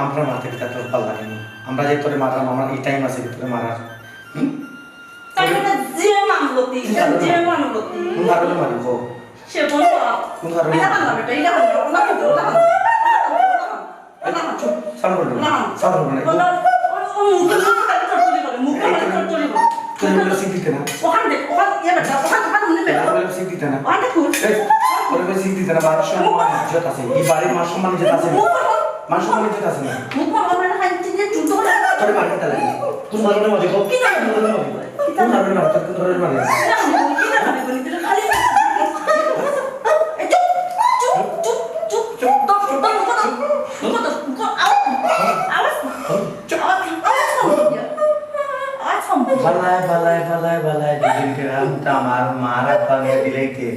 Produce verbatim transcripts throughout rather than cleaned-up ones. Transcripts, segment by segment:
আমরা মারতে কিতা তোর ভালা লাগেনি? আমরা যে তোরে মারলাম, আমার এই টাইম আছে কি তোরে মারার? হুম? তার মানে যে মানলতি, কোন কারণে? যে মানলতি। কোন কারণে মারি গো? সে বলল, কোন কারণে? এটা হামলা বেটা, এটা হামলা, ওটা হামলা, ওটা হামলা, ওটা হামলা। চুপ, সাউন্ড করবে না। না। সাউন্ড করবে না। ওটা, ও, ও মুখে মুখে খালি চড়চড়ি করে, মুখে খালি চড়চড়ি করে। তুই বলে সিট দিতে না। ওখান দেখ, ওখান, ইয়ে বেটা, ওখান, ওখান, ওখান দেখ। ওখান বলে সিট দিতে না। ওখান দেখ, এই, ওরে কই সিট দিতে না, বাড়ির সম্মান ইজ্জত আছে। এই বাড়ির মান সম্মান ইজ্জত আছে না? মান সম্মান ইজ্জত আছে না? মুখ বন্ধ করে না, খালি চিৎকার জুতো করে। তোরে মারি কিতা লাগে? কোন ধরনের মারি গো? কি ধরনের মারি? কোন ধরনের মারি? তোর কোন ধরনের মারি? কি ধরনের মারি? কি ধরনের মারি? তুই খালি এই চুপ, চুপ, চুপ, চুপ, চুপ। তোর, তোর মুখ বন্ধ। মুখ বন্ধ। মুখ আওয়াজ, আওয়াজ, আওয়াজ বন্ধ কর। আওয়াজ বন্ধ কর। বালায়, বালায়, বালায়, বালায়, দুদিন গেলাম তো আমার মার আব্বা নিয়ে দিলাইতে।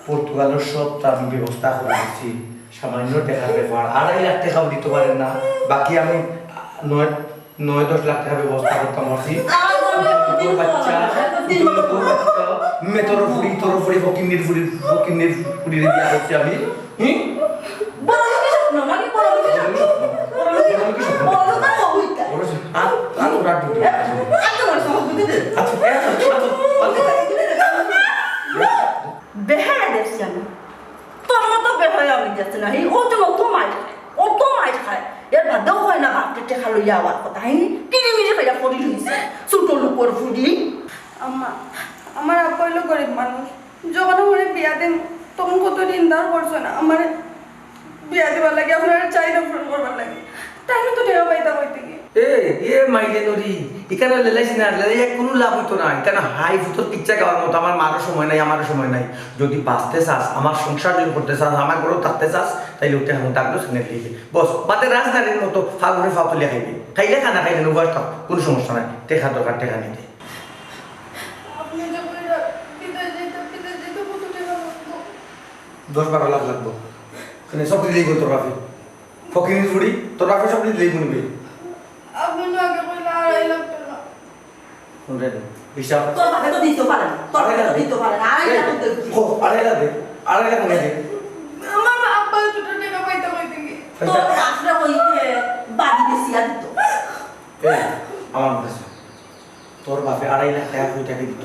পর্তুগালের সব তো আমি ব্যবস্থা করে দিচ্ছি। সামান্য টেকার ব্যাপার, আড়াই লাখ টেকাও দিতে পারেন না। বাকি আমি নয়, নয় দশ লাখ টেকার ব্যবস্থা করতাম পারছি। তোর বাচ্চা, তোর বাচ্চা, মে তোর ফুড়ি, তোর ফুড়ি, ফকিন্নির ফুড়ি, ফকিন্নির ফুড়িরে বিয়া করছি আমি। হুম? বড় লোকের স্বপ্ন, নাকি বড় লোকের স্বপ্ন? বড় লোকের স্বপ্ন। বড় লোকের স্বপ্ন। বড় লোকের স্বপ্ন। আর, আর তোর আর দুটো। আর তোমার সভাপতি দে। আচ্ছা, এ, আচ্ছা, আচ্ছা, আচ্ছা। বেহায়া দেখছি আমি। তোর মতো বেহায়া আমি দেখছি না। এই ও তো অত মাইর খায়, অত মাইর খায়। এর বাদেও হয় না বাপরে টেকা লইয়া আওয়ার কথা। হ্যাঁ? কিরিমিরি খাইয়া পড়ি রইছে। ছোট লোকর ফুড়ি। আম্মা, আমার আব্বা হইলো গরিব মানুষ। যখন আমারে বিয়া দেন, তখন কত ঋণ ধার করছে না। আমারে বিয়া দিবার লাগি, আপনার চাহিদা পূরণ করবার লাগি। তাইলে তো টেকা পাইতাম হইতে গিয়ে। এ, এ মাইলে নরি, ইখানে লেলাইস না, লেলাইয়া কোনো লাভ হইতো না। ইখানে হাই ফুতর কিচ্ছা খাওয়ার মতো আমার মারও সময় নাই, আমারও সময় নাই। যদি বাঁচতে চাস, আমার সংসার যদি করতে চাস, আমার ঘরে থাকতে চাস, তাইলে উঠে এখন ডাকলো সেখানে লিখে। বস, বাদে রাজধানীর মতো ফাগুনে ফাও তুলিয়া খাইবে। খাইলে খানা খাইলে না, উপাস থাক, কোনো সমস্যা নাই। টেকা দরকার, টেকা নিতে। আপনি যে কইরা বিদেশ যাইতে, বিদেশ যাইতে কত টাকা লাগবো? দশ বারো লাখ লাগবো। কেনে সব দিলেই বল তোর বাপে। ফকিনির ফুড়ি, তোর বাপে সব দিলেই বলবে। আপনি না আগে কইলে আড়াই লাখ টাকা। কোনটা রে? হিসাব। তোর বাপে তো দিতে পারে না। তোর বাপে তো দিতে পারে না। আড়াই লাখ দে। ও, আড়াই লাখ দে। আড়াই লাখ মনে দে। আমার আব্বা দুটো টাকা পাইতে কই থেকে? তোর বাপরে কইতে বাড়ি বেচিয়া দিত। এই, আমার কাছে। তোর বাপে আড়াই লাখ টাকা কই থেকে দিত?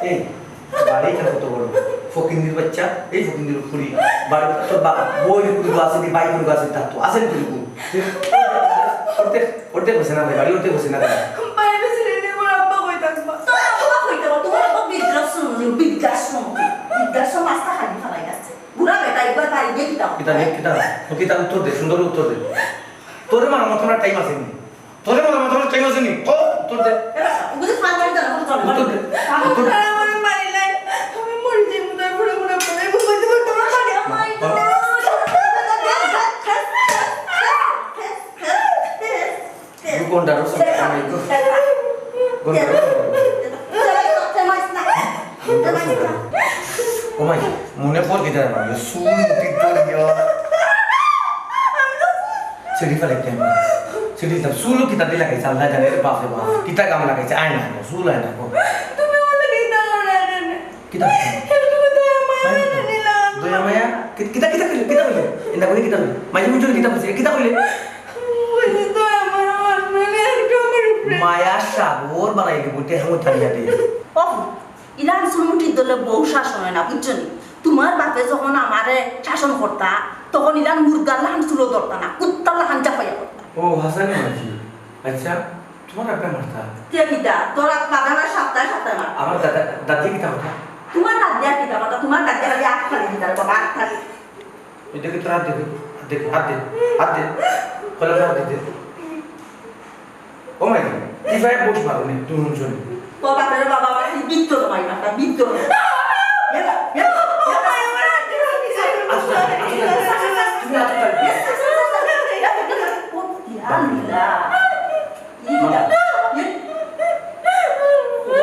এই, বাড়িটা কত বড়? ফকিন্দির বাচ্চা, এই ফকিন্দির ফুড়ি। বাড়ি, তোর বা-, বই কুড়ি আছে নি, ভাই কুড়ি আছে, তার তো আছে নি কুড়ি? অর্ধেক, অর্ধেক হইছে না ভাই, বাড়ি অর্ধেক হইছে না ভাই। বাড়ি বেশি নেই, আমার আব্বা কই থাকবা? তোর আব্বা কই থাকবা? তোমার আব্বা বৃদ্ধাশ্রম, বৃদ্ধাশ্রম, বৃদ্ধাশ্রম আস্তা খালি ফালাই গেছে। বুড়া বেটা, একবার বাড়ি গিয়ে কিতা কিতা রে, কিতা? ও কিতা উত্তর দে, সুন্দর উত্তর দে। তোরে মারার মতো আমার টাইম আছে নি। তোরে মারার মতো আমার টাইম আছে নি। ও, উত্তর দে। এবার ওগুলো ফাল বাড়ি দাও, ওগুলো চলে। উত্তর দে। উত্তর দে। আমি মারি নাই। আমি মরে যাই, মনে হয় বুড়া বুড়া মরে। আমি কইতে পারতাম না। আরে, আমার বাবা। ও মাই, মনে কর কিতা রে মাই, চুল মুঠি ধরিয়া। সিঁড়ি ফেলে কেন? সিঁড়ি তো চুল কিতা দিয়ে লাগাইছে, আল্লাহ জানে রে বাপ রে বাপ। কিতা কাম লাগাইছে, আয় না, চুল আয় না। তুমি ওর লাগি কিতা করো না, না, না। কিতা? একটু দয়া মায়া না নিলাম। দয়া মায়া? কি-, কিতা, কিতা কইলে? কিতা কইলে? এন্দা করি কিতা কইলে? মাঝে মুঝে কিতা কইছে? কিতা কইলে? কইছে, দয়া মায়া আমার মানে একটু আমার উপরে। মায়া সাগর বানাই দিব, টেহা মতো আনিয়া দে। ওহ, ইলান চুলমুঠির দলে বউ শাসন হয় না, বুঝছো নি? তোমার বাপে যখন আমারে শাসন করতা, তখন ইলান মুরগার লাখান চুলো ধরতা না, কুত্তার লাখান চাপাইয়া করতা। ও, হাসানি মাঝি। আচ্ছা, তোমার আব্বা মারতা? কে কিতা? তোর আব্বা আমার সপ্তাহে সপ্তাহে মার। আমার দাদা, দাদি কিতা কথা? তোমার দাদি আর কিতা কথা? তোমার দাদি আর আগ ফালি দিতা রে বাবা, আগ ফালি। এই দেখি তোর হাত দেখি, হাত দেখি, হাত দে, হাত দে। খোলা হাত দে। ও মাই, কি ভাই বস মারো নি, তুমি হুনছো নি? তোর বাপের বাবা আমার এই বিদ্যুৎ মারি মারতা, বিদ্যুৎ। আচ্ছা, আচ্ছা, আচ্ছা, তুমি হাত তুলো। ও কি আল্লাহ। ইটা, ইয়ে,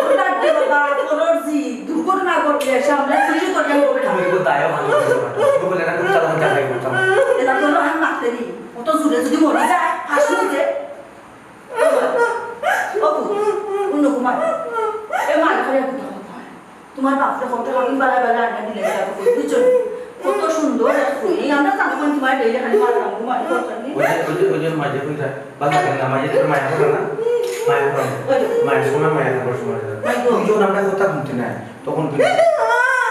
ওর বাদ দে বাবা, তোর জি, দুর্ঘটনা ঘটলে সামনে পুলিশে তোর কেন করবে না? তুমি এগুলো দায়ও ভালো করতে পারো। তুমি বলে না, তুমি তাহলে আমি জায়গায় করতাম। এটা তো আমি মারতে নি। অত জোরে যদি মরে যায়, ফাঁসি হইতে। ও, অন্য কুমার। এ মার ঘরে কোথাও হয়। তোমার বাপ আমরা কাম কোন তোমার ডেইলি খালি মার কাম, মার করতে নেই। ওই যে, ওই যে, ওই যে মাঝে কইরা, বালা লাগে না, মাঝে তোর মায়া করে না? মায়া করে না। ওই যে। মায়ের সময় মায়া করে সময় করে। মাই গো। তুমি যখন আমরা কথা শুনতে না, তখন কি?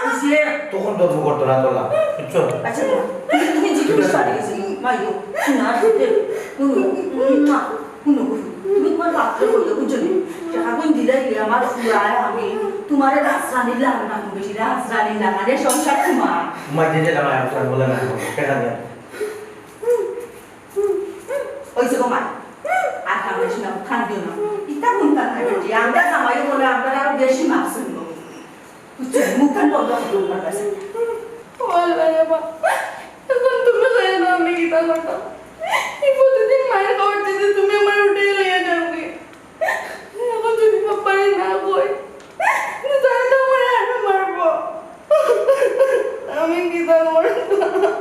ওই যে। তখন ধর্ম করতো না তোলা, বুঝছো? আচ্ছা, তুমি, তুমি জিজ্ঞেস করে গেছি, মাই গো, না, শুনতে, হুনো, মা, হুনো, তুমি তোমার বাপরে বললে, বুঝছো নি? টাকা কোন দিলে গিয়ে আমার ফুরায় আমি, তোমার রাজধানী লাগা না, বেশি রাজধানী লাগা, রে সংসার তোমার। মাঝে যে আমার এখন বলে না, দেখা যায়। ওই যে গো মা, আর কামড়ে শোনা, খান দিও না। ইতা কোন কাম খাইবে? আমরা জামাই বলে আমরা আরো বেশি মাছ হইব। বুঝছো? মুখখান বন্ধ করো তোমার কাছে। ওরে বাবা, এখন তুমি কইয়া দাও, আমি কিতা করতাম? এই প্রতিদিন মায়ের খাবার দিতে তুমি আমার উঠে লইয়া যাওগে। এখন যদি বাবারে না কই, তাহলে তো আমার আরো মারবো। আমি কিতা করতাম?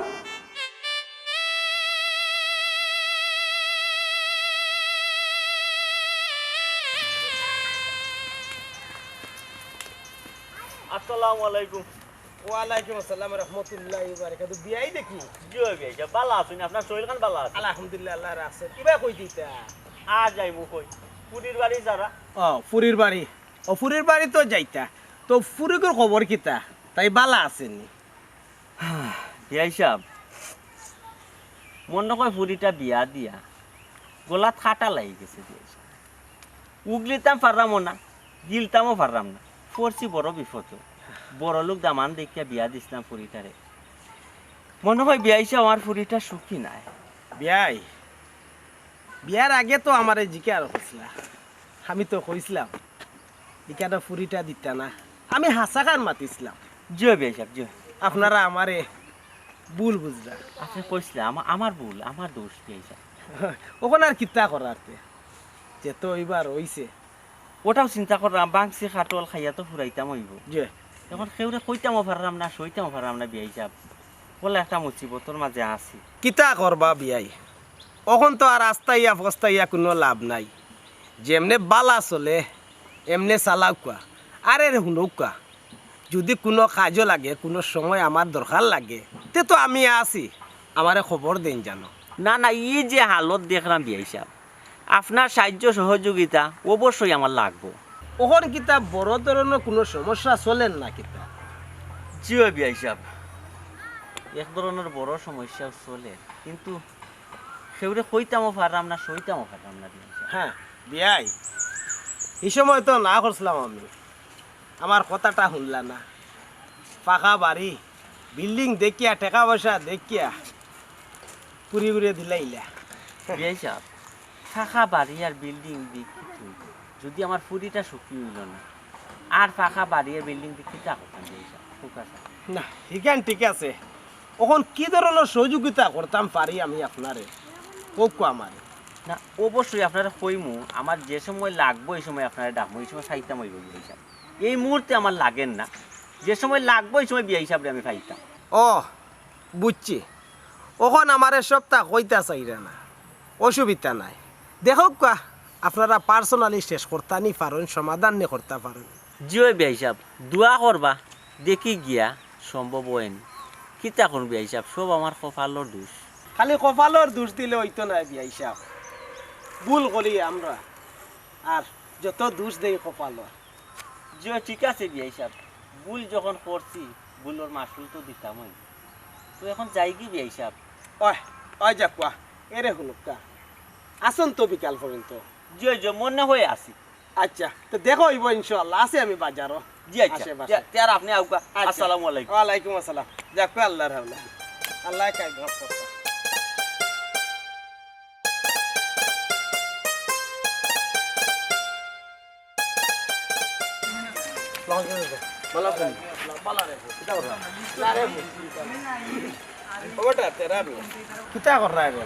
আসসালামু আলাইকুম। ওয়ালাইকুম আসসালাম রহমতুল্লাহি ওয়া বারাকাতুহু। বিয়াই দেখি? জি অয় বিয়াই সাব, বালা আছইন? আপনার শরীর খান বালা আছে? আলহামদুলিল্লাহ, আল্লাহ রাখছে। কিবা কই দিতা? আর যাইমু কই? ফুরির বাড়ি যারা। ও, ফুরির বাড়ি। ও, ফুরির বাড়ি তো যাইতা। তো ফুরিগর খবর কিতা? তাই বালা আছেনি? বিয়াই সাব, মনে কয় ফুরিটা বিয়া দিয়া গলাত কাটা লাগি গেছে বিয়াই সাব। উগলিতাম পাররামও না, গিলতামও পাররাম না। পড়ছি বড় বিপদো। বড় লোক দামান দেখিয়া বিয়া দিছলাম ফুরিটারে। মনে কয় বিয়াই সাব আমার ফুরিটা সুখী নায়। বিয়াই, বিয়ার আগে তো আমারে জিকার করছিলা, আমি তো কইছলাম, ইখানো ফুরিটা দিতা না। আমি হাছা খান মাতিছলাম। জি অয় বিয়াই সাব, জি অয়। আপনারা আমারে ভুল বুঝলা। আপনে কইছলা, আমা-, আমার ভুল, আমার দোষ বিয়াই সাব। অখন আর কিতা করার তে? যেতা অইবার অইছে। অটাও চিন্তা কররাম, ভাংছি কাটল খাইয়া তো ফুরাইতাম অইবো। জি। অখন কেউরে কইতামও পাররাম না, সইতামও পাররাম না বিয়াই সাব। অলা একটা মুসিবতর মাঝে আছি। কিতা করবা বিয়াই? অখন তো আর আস্তাইয়া ফস্তাইয়া কুনু লাভ নাই। যেমনে বালা চলে, এমনে চালাউক্কা। আরে রে হুনউক্কা, যুদি কুনু কাজো লাগে, কুনু সময় আমার দরকার লাগে, তে তো আমি আছি, আমারে খবর দেইন জানো। না, না, ই যে হালত দেখরাম বিয়াই সাব, আপনার সাহায্য সহযোগিতা অবশ্যই আমার লাগবো। অখন কিতা বড় ধরনর কুনু সমস্যা চলের না কিতা? জি অয় বিয়াই সাব, এক ধরনর বড় সমস্যা চলের, কিন্তু কেউরে কইতামও পাররাম না, সইতামও পাররাম না বিয়াই সাব। হ্যাঁ, বিয়াই, ই সময় তো না করছিলাম আমি, আমার কথাটা হুনলা না। পাকা বাড়ি, বিল্ডিং দেখিয়া, টেকা পয়সা দেখিয়া, পুরি পুরি দিলাইলা। বিয়াই সাব, পাকা বাড়ি আর বিল্ডিং দি কিতা অইবো? যুদি আমার ফুরিটা সুখী অইলো না, আর পাকা বাড়ি আর বিল্ডিং দি কিতা করতাম বিয়াই সাব? সুখ আছে? না, ইখান ঠিক আছে। অখন কি ধরনর সহযোগিতা করতাম পারি আমি আপনারে? কউক্কা আমারে। না, অবশ্যই আপনারে কইমু, আমার যে সময় লাগবো ই সময় আপনারে ডাকমু, ই সময় পাইতাম অইবো বিয়াই সাব। এই মুহূর্তে আমার লাগের না, যে সময় লাগবো ই সময় বিয়াই সাবরে আমি পাইতাম। ও, বুঝছি। অখন আমারে সবতা কইতা চাইরা না, অসুবিধা নাই। দেখউক্কা, আপনারা personally শেষ করতা নি পারইন, সমাধান নি করতা পারইন। জি অয় বিয়াই সাব, দোয়া করবা, দেখি গিয়া সম্ভব অয় নি। কিতা করমু বিয়াই সাব, সব আমার কপালর দোষ। খালি কপালর দোষ দিলে অইতো নায় বিয়াই সাব, ভুল করি আমরা, আর যত দোষ দেই কপালর। জি অয়, ঠিক আছে বিয়াই সাব, ভুল যখন করছি, ভুলর মাসুল তো দিতামউ। তো অখন যাইগি বিয়াই সাব? ওই, ওই যাউক্কা, এরে হুনউক্কা, আছইন তো বিকাল পর্যন্ত? জি অয়, জি অয়, মনে অয় আছি। আচ্ছা, তো দেখা অইবো ইনশাআল্লাহ, আছি আমি বাজারো। জি আচ্ছা, আশেপাশে। তে-, তে আর আপনে আউক্কা। আচ্ছা। আসসালামু আলাইকুম। ওয়ালাইকুম আসসালাম। যাউক্কা, আল্লাহর হাওলা। আল্লাহ খাইর রহমত। ভালা আছইন? কিতা কররা? ওটা তেরা মিয়া। কিতা কররা রে?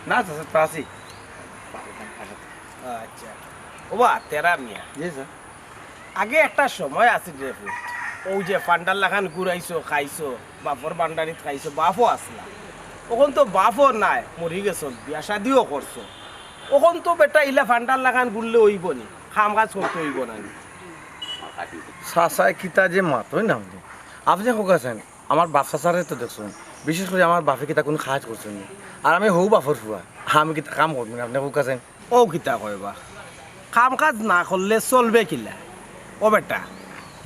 না, চাচা, তো আছি। আচ্ছা। ওবা, তেরা মিয়া। জি, স্যার। আগে একটা সময় আছিল রে পুত। অউ যে ভান্ডার লাখান ঘুরাইছো, খাইছো, বাপর ভান্ডারিত খাইছো, বাপও আছলা। অখন তো বাপও নাই, মরি গেছইন, বিয়া শাদিও করছো। অখন তো বেটা ইলা ভান্ডার লাখান ঘুরলে অইবো নি, কাম কাজ করতে অইবো না নি? চাচায় কিতা যে মাতইন না, আপনে কউক্কা চাইন, আমার বাপ চাচারে তো দেখছইন, বিশেষ করি আমার বাপে কিতা কুনু কাজ করছইন নি? আর আমি হউ বাপর ফুয়া, আমি কিতা কাম করমু না, আপনে কউক্কা চাইন? অউ কিতা কইবা? কাম কাজ না করলে চলবে কিলা? ও বেটা,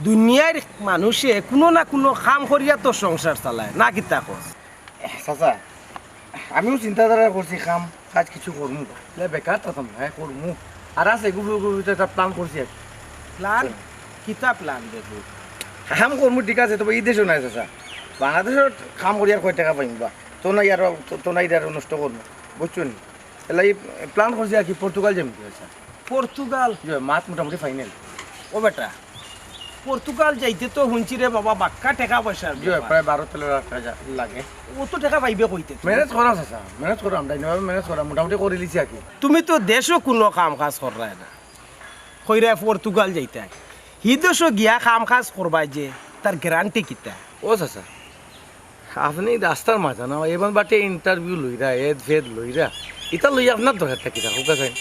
দুনিয়ার মানুষে কুনু না কুনু কাম করিয়া তো সংসার চালায়, না কিতা কস? চাচা, আমিও চিন্তাধারা করছি কাম কাজ কিছু করমু। ইলা বেকার থাকতাম না, হ্যাঁ, করমু। আর আছে, গুবি গুবি তো একটা plan করছি আর কি। Plan? কিতা plan দেখবো? কাম করমু ঠিক আছে, তবে ই দেশো নায় চাচা। বাংলাদেশো কাম করি আর কয় টেকা পাইমু বা? তো নাই আর, তো, তো নাই আর নষ্ট করমু, বুঝছো নি? এলা ই plan করছি আর কি, পর্তুগাল যাইমু কি চাচা? পর্তুগাল? জি, মাত মোটামুটি final। ও বেটা, পর্তুগাল যাইতে তো হুনছি রে বাবা, বাক্কা টেকা পয়সার জি, ব্যাপার। প্রায় বারো তেরো লাখ টেকা লাগে। অত টেকা পাইবে কইতে তুমি? Manage করা চাচা, manage করা, আমরা এভাবে manage করা, মোটামুটি করিলিছি আর কি। তুমি তো দেশো কুনু কাম কাজ কররায় না, কইরায় পর্তুগাল যাইতায়। হি দেশো গিয়া কাম কাজ করবায় যে, তার guarantee কিতা? ও চাচা, আপনে রাস্তার মাঝে না, এমন বাটে interview লইরা, এদ ফেদ লইরা, ইতা লইয়া আপনার দরকারটা কিতা, কউক্কা চাইন?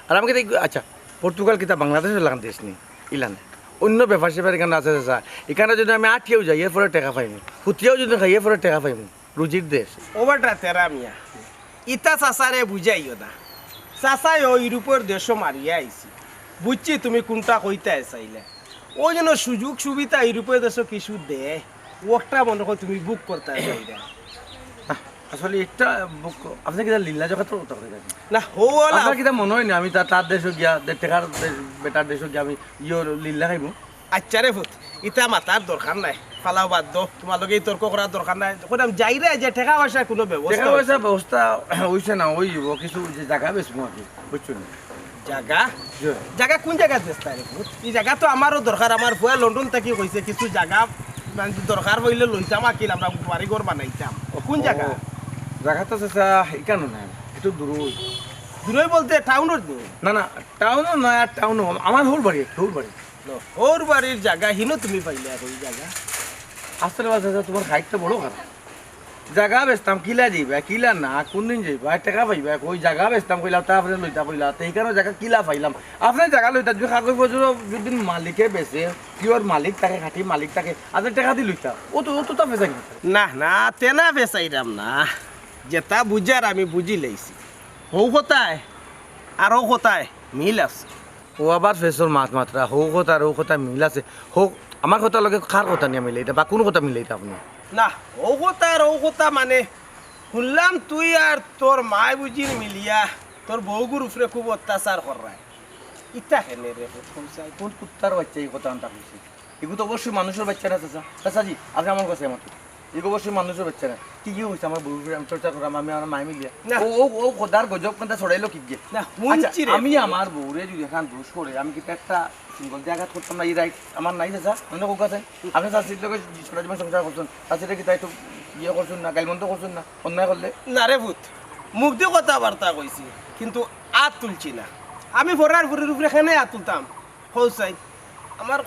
আর আমি কিতা, আচ্ছা, পর্তুগাল কিতা বাংলাদেশর লাখান দেশ নি? ইলা নায়। অইন্য ব্যাপার স্যাপার ইখান আছে চাচা। ইখানো যুদি আমি আটিয়াও যাই, এরপরে টেকা পাইমু। হুতিয়াও যুদি খাই, এরপরে টেকা পাইমু। রুজির দেশ। ও বেটা তেরা মিয়া, ইতা চাচারে বুঝাইও না। চাচায় অউ ইউরোপর দেশো মারিয়া আইছে। বুঝছি তুমি কুনটা কইতায় চাইলায়। অউ যেন সুযোগ সুবিধা ইউরোপর দেশো কিছু দেয়, অউটা মনে কয় তুমি ভোগ করতায় চাইরায়। আহ, আসলে ইটা ভোগ ক-, আপনে কিতা লিল্লা জকাতর কথা কইরা নি? না, হউ অলা আপনার কিতা মনে অয় না আমি তা-, তার দেশো গিয়া, দে-, টেকার দে-, বেটার দেশো গিয়া আমি ইয়ো লিল্লা খাইমু? আচ্ছা রে ফুত, ইতা মাতার দরকার নাই, ফালাও বাদ দেও, তুমার লগে ই তর্ক করার দরকার নাই। কইরাম যাইরায় যে টেকা পয়সার কুনু ব্যবস্থা টেকা পয়সার ব্যবস্থা অইছে না, অইবো, কিছু যে জাগা বেচমু আর কি, বুঝছো নি? জাগা? জি। জাগা কুন জাগাত বেচতায় রে ফুত? ই জাগা তো আমারও দরকার, আমার ফুয়ায় লন্ডন থাকি কইছে কিছু জাগা মানে দরকার অইলে লইতাম আকিল, আমরা বাড়ি ঘর বানাইতাম। কুন জাগা? ও, জাগা তো চাচা ইখানো নায়, একটু দূরই। দূরই বলতে টাউনর দূর? না, না, টাউনও নায়, আর টাউনও, আমার হউর বাড়ি, হউর বাড়ি। লো, হউর বাড়ির জাগা হিনো তুমি পাইলায় কই জাগা? আসলে বা চাচা, তুমার হাইটটা বড় খারাপ। জাগা বেচতাম, কিলা যাইবায়, কিলা না, কুনদিন যাইবায়, টেকা পাইবায় কই, জাগা বেচতাম কইলাম, তা আপনে লইতা কইলা, তে ইখানো জাগা কিলা পাইলাম? আপনে জাগা লইতা, যুদি কাগজ পত্র যুদি মালিকে বেচে, pure মালিক থাকে, খাঁটি মালিক থাকে, আপনে টেকা দি লইতা, অউ তো, অউ তো তা বেচা কিনা? না, না, তেনা বেচাইরাম না, যেটা বুঝার আমি বুঝিলাইছি। হউ কথায় আর অউ কথায় মিল আছে। অউ আবার ফেসর মাত মাতরা, হউ কথা আর অউ কথা মিল আছে। হউ, আমার কথার লগে কার কথা নিয়া মিলাইতা বা কুন কথা মিলাইতা আপনে? না, অউ কথা আর অউ কথা মানে, হুনলাম তুই আর তোর মায় বুঝির মিলিয়া তোর বউগুর উপরে খুব অত্যাচার কররায়। ইতা কেনে রে, কউক্কা চাইন? কুন কুত্তার বাইচ্চায় ই কথা আনতা কইছে? ইগু তো অবশ্যই মানুষর বাইচ্চা না, চাচা। চাচাজি, আপনে আমার কাছে আমার। ইগু অবশ্যই মানুষর বাইচ্চা না। কিতা কইছে আমার বউর উপরে আমি চর্চা কররাম, আমি আমার মায় মিলিয়া? না। অউ, অউ, অউ খোদার গজব কুনটা ছড়াইলো কিগে? না, আচ্ছা, হুনছি রে। আমি আমার বউরে যুদি এখান দোষ করে, আমি কিতা একটা সিঙ্গল দিয়া আঘাত করতাম না, ই right আমার নাই, চাচা? আপনে কউক্কা চাইন? আপনে চাচির লগে সারা জীবন সংসার করছইন, চাচিরে কিতা একটু ইয়ে করছইন না, গাইলমন্দ করছইন না, অন্যায় করলে? না রে ফুত, মুখ দি কথাবার্তা কইছি, কিন্তু আত তুলছি না। আমি ফরার ফুরির উপরে কেনে আত তুলতাম? কউক্কা চাইন, আমার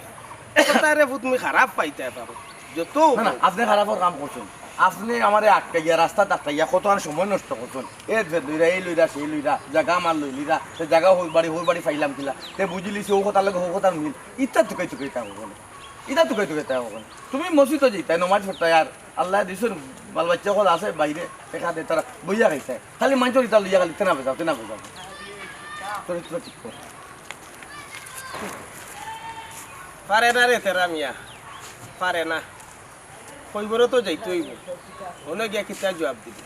কথারে ফুত তুমি খারাপ পাইতায় পারো, যত না, না, আপনে খারাপর কাম করছইন। আপনে আমারে আটকাইয়া, রাস্তাত আটকাইয়া কতখান সময় নষ্ট করছইন। এ যে লইরা, এই লইরা, সেই লইরা, জাগা আমার লইলিরা, তে জাগা হউর বাড়ি, হউর বাড়ি পাইলাম কিলা, তে বুঝিলিছি অউ কথার লগে হউ কথার মিল। ইতা তুকাই তুকাই থাকো কেনে? ইতা তুকাই তুকাই থাকো কেনে? তুমি মসজিদো যাইতায়, নমাজ পড়তায়, আর আল্লায় দিছইন, বাল বাইচ্চা অকল আছে বাইরে, টেকা দেয়, তারা বইয়া খাইতায়। খালি মানষর ইতা লইয়া খালি তেনা বেচাও, তেনা বেচাও। চরিত্র ঠিক কর। পারে না রে তেরা মিয়া, পারে না। কইবরে তো যাইতে অইবো। অনো গিয়া কিতা জুয়াব দিবি?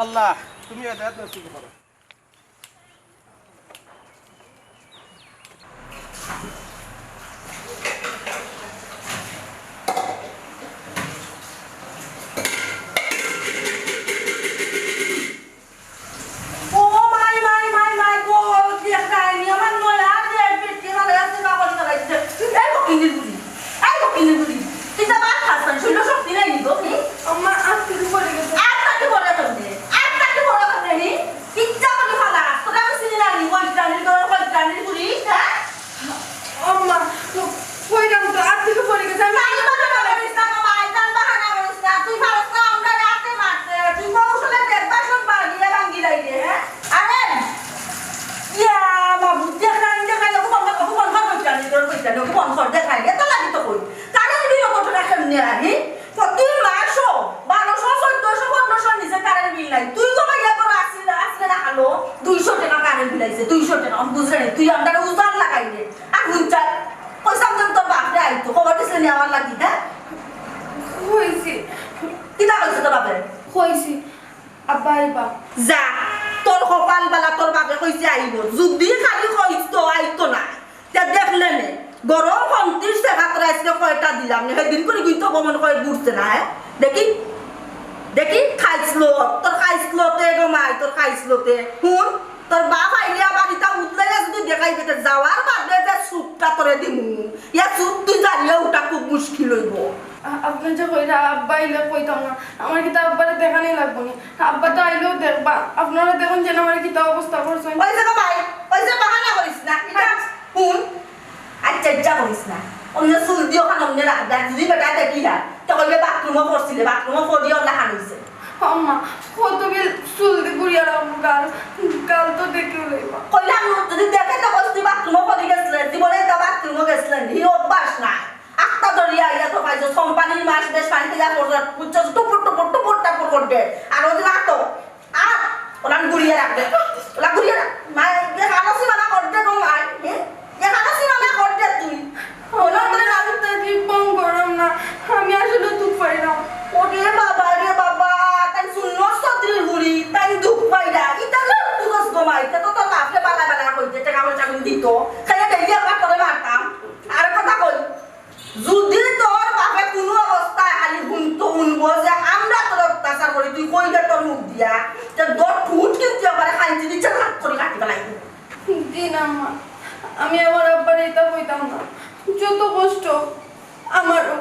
আল্লাহ, তুমি হেদায়েত নসিব করো। ও মাই, মাই, মাই, মাই গো, দেখ কাহিনী, আমার নয়া যে বেটি ভালো আছে, বাবা ভালো আছে। এই ফকিন্নির বুড়ি, এই ফকিন্নির বুড়ি, তুই তো ভাত খাস না, শরীরে শক্তি নাই নি গো, হুম? আম্মা, আজকে তো পড়ে গেছে। আর তাকে বড় করবে, আর তাকে বড় করবে, নি? কিচ্ছু নাই, তুই তো ভাইয়া তোর আসলে, আসলে না হলো, দুইশো টেকা কারেন্ট বিল আইছে, দুইশো টেকা, আমি বুঝলে নি, তুই আমরারে উজাড় লাগাইলে। আর হুনছস, কইছলাম যে তোর বাপরে আইতো, খবর দিছলে নি আমার লাগি, হ্যাঁ? কইছি। কিতা কইছে তোর বাপে? কইছি, আব্বা আইবা। যা, তোর কপাল বালা, তোর বাপে কইছে আইবো। যুদি খালি কইতো, আইতো না। তে দেখলে নে, গরম খন্তির শেখা তোর আজকে কয়টা দিলাম নে, হেদিন করি কিন্তু মনে কয় ঘুরছে না, হ্যাঁ? দেখি, দেখি, খাইছলো, তোর খাইছলোতে গো মাই, তোর খাইছলোতে। হুন, তোর বাপ আইলে আবার ইতা উদলাইয়া যুদি দেখাইবে, তে যাওয়ার বাদে যে সুপটা তোরে দিমু, ইয়া সুপ তুই জানিয়া উঠা খুব মুশকিল অইবো। আ-, আপনে যে কইরা আব্বা আইলে কইতাম না, আমার কিতা আব্বারে দেখানি লাগবো নি? আব্বা তো আইলেও দেখবা, আপনারা দেখুন যেন আমার কিতা অবস্থা করছেন। ওই যে গো মাই, ওই যে বাহানা করিস না, ইটা হুন, আচ্ছা, ইচ্ছা করিস না। অন্য চুল দিও খান, অন্য রাখবে। আর যদি বেটা দেখি না, তো কইবে বাথরুমও পড়ছিলে, বাথরুমও পড়িও অন্য খান হইছে। আম্মা, কত বিল চুল দি ঘুরিয়া রাখবো গাল, গাল তো দেখে লইবা। কইলাম, যদি দেখে তো কইস তুই বাথরুমও পড়ি গেছিলে, জীবনে তো বাথরুমও গেছিলেন, ই অভ্যাস নাই। আস্তা ধরিয়া আইয়া তো পাইছো, কোম্পানির মাস বেশ পানিতে যা পড়ছে, বুঝছো, টুপুর টুপুর, টুপুর টাপুর করবে। আর ওই রাতো আর ওলান ঘুরিয়ে রাখবে। ওলা ঘুরিয়ে রাখ। মা, এ কানো সীমানা করতে গো মা, হ্যাঁ? এ কানো সীমানা করতে তুই। ওলা করে রাখতে জীবন গরম না। আমি আসলে দুঃখ পাই না। ওরে বাবা রে বাবা, তাই শুনো সদরির বুড়ি, তাই দুঃখ পাই না। ইতা তো বুঝস গো মা, ইতা তো তোর বাপরে বালা বালা কইতে, টাকা পয়সা গুলো দিত। খাইয়া ডেইলি একবার করে মারতাম। আর কথা কই, যদি তোর বাপে কুনু অবস্থায় খালি হুনতো, হুনবো যে আমরা তোর অত্যাচার করি, তুই কইবে তোর মুখ দিয়া, তে তোর ঠুট কিন্তু একবারে খাইতে দিচ্ছে, হাত করে কাটি ফেলাই দিবো। জি না মা, আমি আমার আব্বারে ইতা কইতাম না। যত কষ্ট আমারও,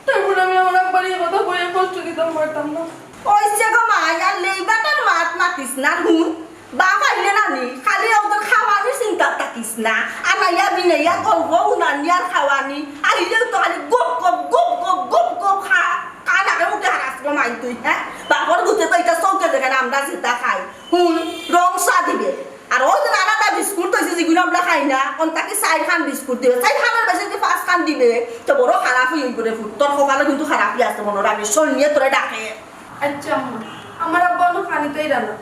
তারপর আমি আমার আব্বারে এই কথা কইয়া কষ্ট দিতাম পারতাম না। ওইছে গো মা, আর লেইবাটার মাত মাতিস না, হুন। বাপ আইলে না নি, খালি ওদের খাওয়ানি চিন্তা থাকিস না। আনাইয়া বিনাইয়া গল্প উনানি আর খাওয়ানি। আইলেও তো খালি গপ গপ, গপ গপ, গপ গপ খা। কান আগে মুখে হারাস গো মাই তুই, হ্যাঁ? বাপর গুতে তো এটা চৌকে দেখে না, আমরা যেটা খাই। হুন, রং চা দিবে। আর ওই যে নানাটা বিস্কুট হইছে যেগুলো আমরা খাই না, অন তাকে চাইর খান বিস্কুট দিবে। চাইর খানের বেশি যদি পাঁচ খান দিবে, তো বড় খারাপই হইব রে ফুট। তোর কপালে কিন্তু খারাপই আছে মনে রাখবে। শোন নিয়ে তোরে ডাকে। আচ্ছা আম্মা, আমার আব্বা অনো খানিতেই রানা।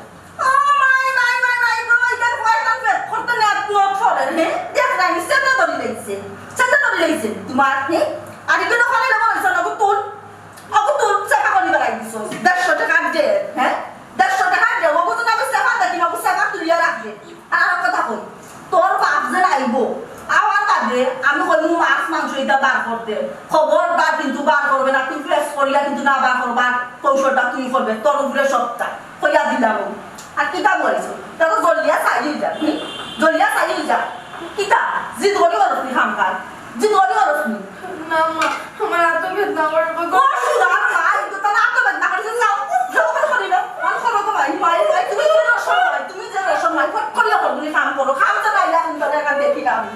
ও মাই, মাই, মাই, মাই গো, ইতার কয়টা পেট করতে নেট নোট করে, হে? দেখ না, নি সেটা ধরি লইছে। সেটা ধরি লইছে তোমার, হে? আর এগুলো খালি না বলছো না গো তুই? অগো তুই সেটা করি বেলাই দিছো। দেড়শো টাকা দে, হে? দেড়শো টাকা দে, ওগো তো আমি সেবা দেখি না, ওগো সেবা তুলিয়া রাখবে। আর কথা কই, তোর বাপ যে আইবো, আওয়ার বাদে আমি কইমু মাছ মাংস ইটা বার করতে। খবরদার কিন্তু বার করবে না, তুই প্রেস করিয়া কিন্তু না বার করবার কৌশলটা তুই করবে, তোর উপরে সবটা। কইয়া দিলাম। আর কিতা বলছো? তা তো জলিয়া চাই হই যা, হুম? জলিয়া চাই হই যা। কিতা? জিদ করি করস নি খামখার? জিদ করি করস নি? না মা, আমার আতো বেদনা করে। ও সুধার মা, এই তো তার আতো বেদনা করে, যাও, যাও, করে করি না। মন করো তো ভাই, মাই, মাই, তুমি যে রসম মাই, তুমি যে রসম মাই, ফট করিয়া করো, তুমি কাম করো, কাম তো নাই, এখন তো দেখা দেখি না আমি।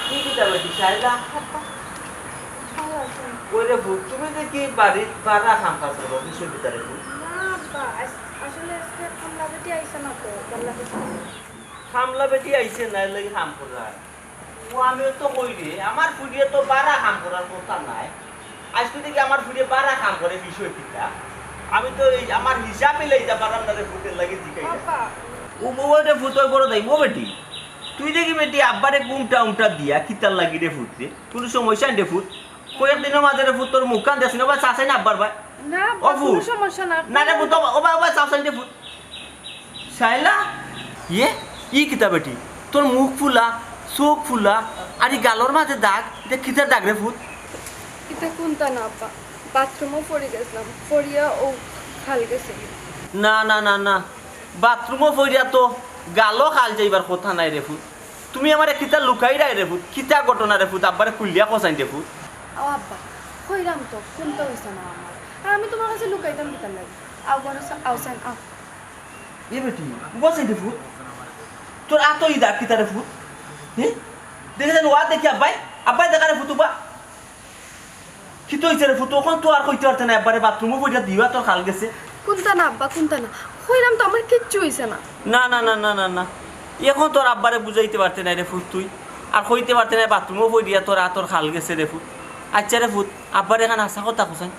কি কিতা বেটি, শায়লা? ওই রে ফুত, তুমি যে কি বাড়িত বারা কাম কাজ করো, কিসের ভিতরে ফুত? না আব্বা, আস-, আসলে আজকে কামলা বেটি আইছে না তো, কামলা বেটি। কামলা বেটি আইছে না, এর লাগি কাম করার। ও আমিও তো কই রে, আমার ফুড়িয়ে তো বারা কাম করার কথা নাই। আজকে দেখি আমার ফুড়িয়ে বারা কাম করে বিষয় কিতা? আমি তো এই আমার হিসাব মিলাইতে পারলাম না রে ফুতের লাগি জিকাই। আব্বা। ও বউ রে ফুত, ওই বড় দাই, ও বেটি। তুই দেখি বেটি আব্বারে ঘুমটা উমটা দিয়া কিতার লাগি রে ফুত রে? কোনো সমস্যা নেই রে ফুত। কয়েকদিনর মাঝে রে ফুত তোর মুখখান দেখছি না, ওবা চাচাই না আব্বার ভাই। না, ও আব্বা, ফুত। কোনো সমস্যা না। না রে ফুত, ওবা, ওবা, ওবা চাচাই রে ফুত। শায়লা? ইয়ে? ই কিতা বেটি? তোর মুখ ফুলা, চোখ ফুলা, আর ই গালর মাঝে দাগ, ইটা কিতার দাগ রে ফুত? ইটা কুন্তা না আব্বা, বাথরুমও পড়ি গেছিলাম, পড়িয়া ও খাল গেছে। না, না, না, না, বাথরুমও পড়িয়া তো গালও খাল যাইবার কথা নাই রে ফুত। তুমি আমারে কিতা লুকাইরায় রে ফুত? কিতা ঘটনা রে ফুত? আব্বারে খুলিয়া কছাইন রে ফুত। ও আব্বা, কইরাম তো, কুন্তা অইছে না আমার। আর আমি তোমার কাছে লুকাইতাম কিতার লাগি? আও ঘরো চা-, আও চাইন, আও। এ বেটি, উবা চাইন রে ফুত। তোর আতো ই দাগ কিতা রে ফুত? হে? দেখে যেন ওয়া দেখি আব্বাই, আব্বাই দেখা রে ফুত উবা। কিতা অইছে রে ফুত? অখন তো আর কইতে পারতে নায়, একবারে বাথরুমো পড়িয়া দুইও আতর খাল গেছে। কুন্তা না আব্বা, কুন্তা না। কইরাম তো, আমার কিচ্ছু অইছে না। না, না, না, না, না, না। অখন তোর আব্বারে বুঝাইতে পারতে নায় রে ফুত তুই। আর কইতে পারতে নায়, বাথরুমো পড়িয়া তোর আতর খাল গেছে রে ফুত। আইচ্ছা রে ফুত, আব্বারে এখান হাছা কথা কছাইন।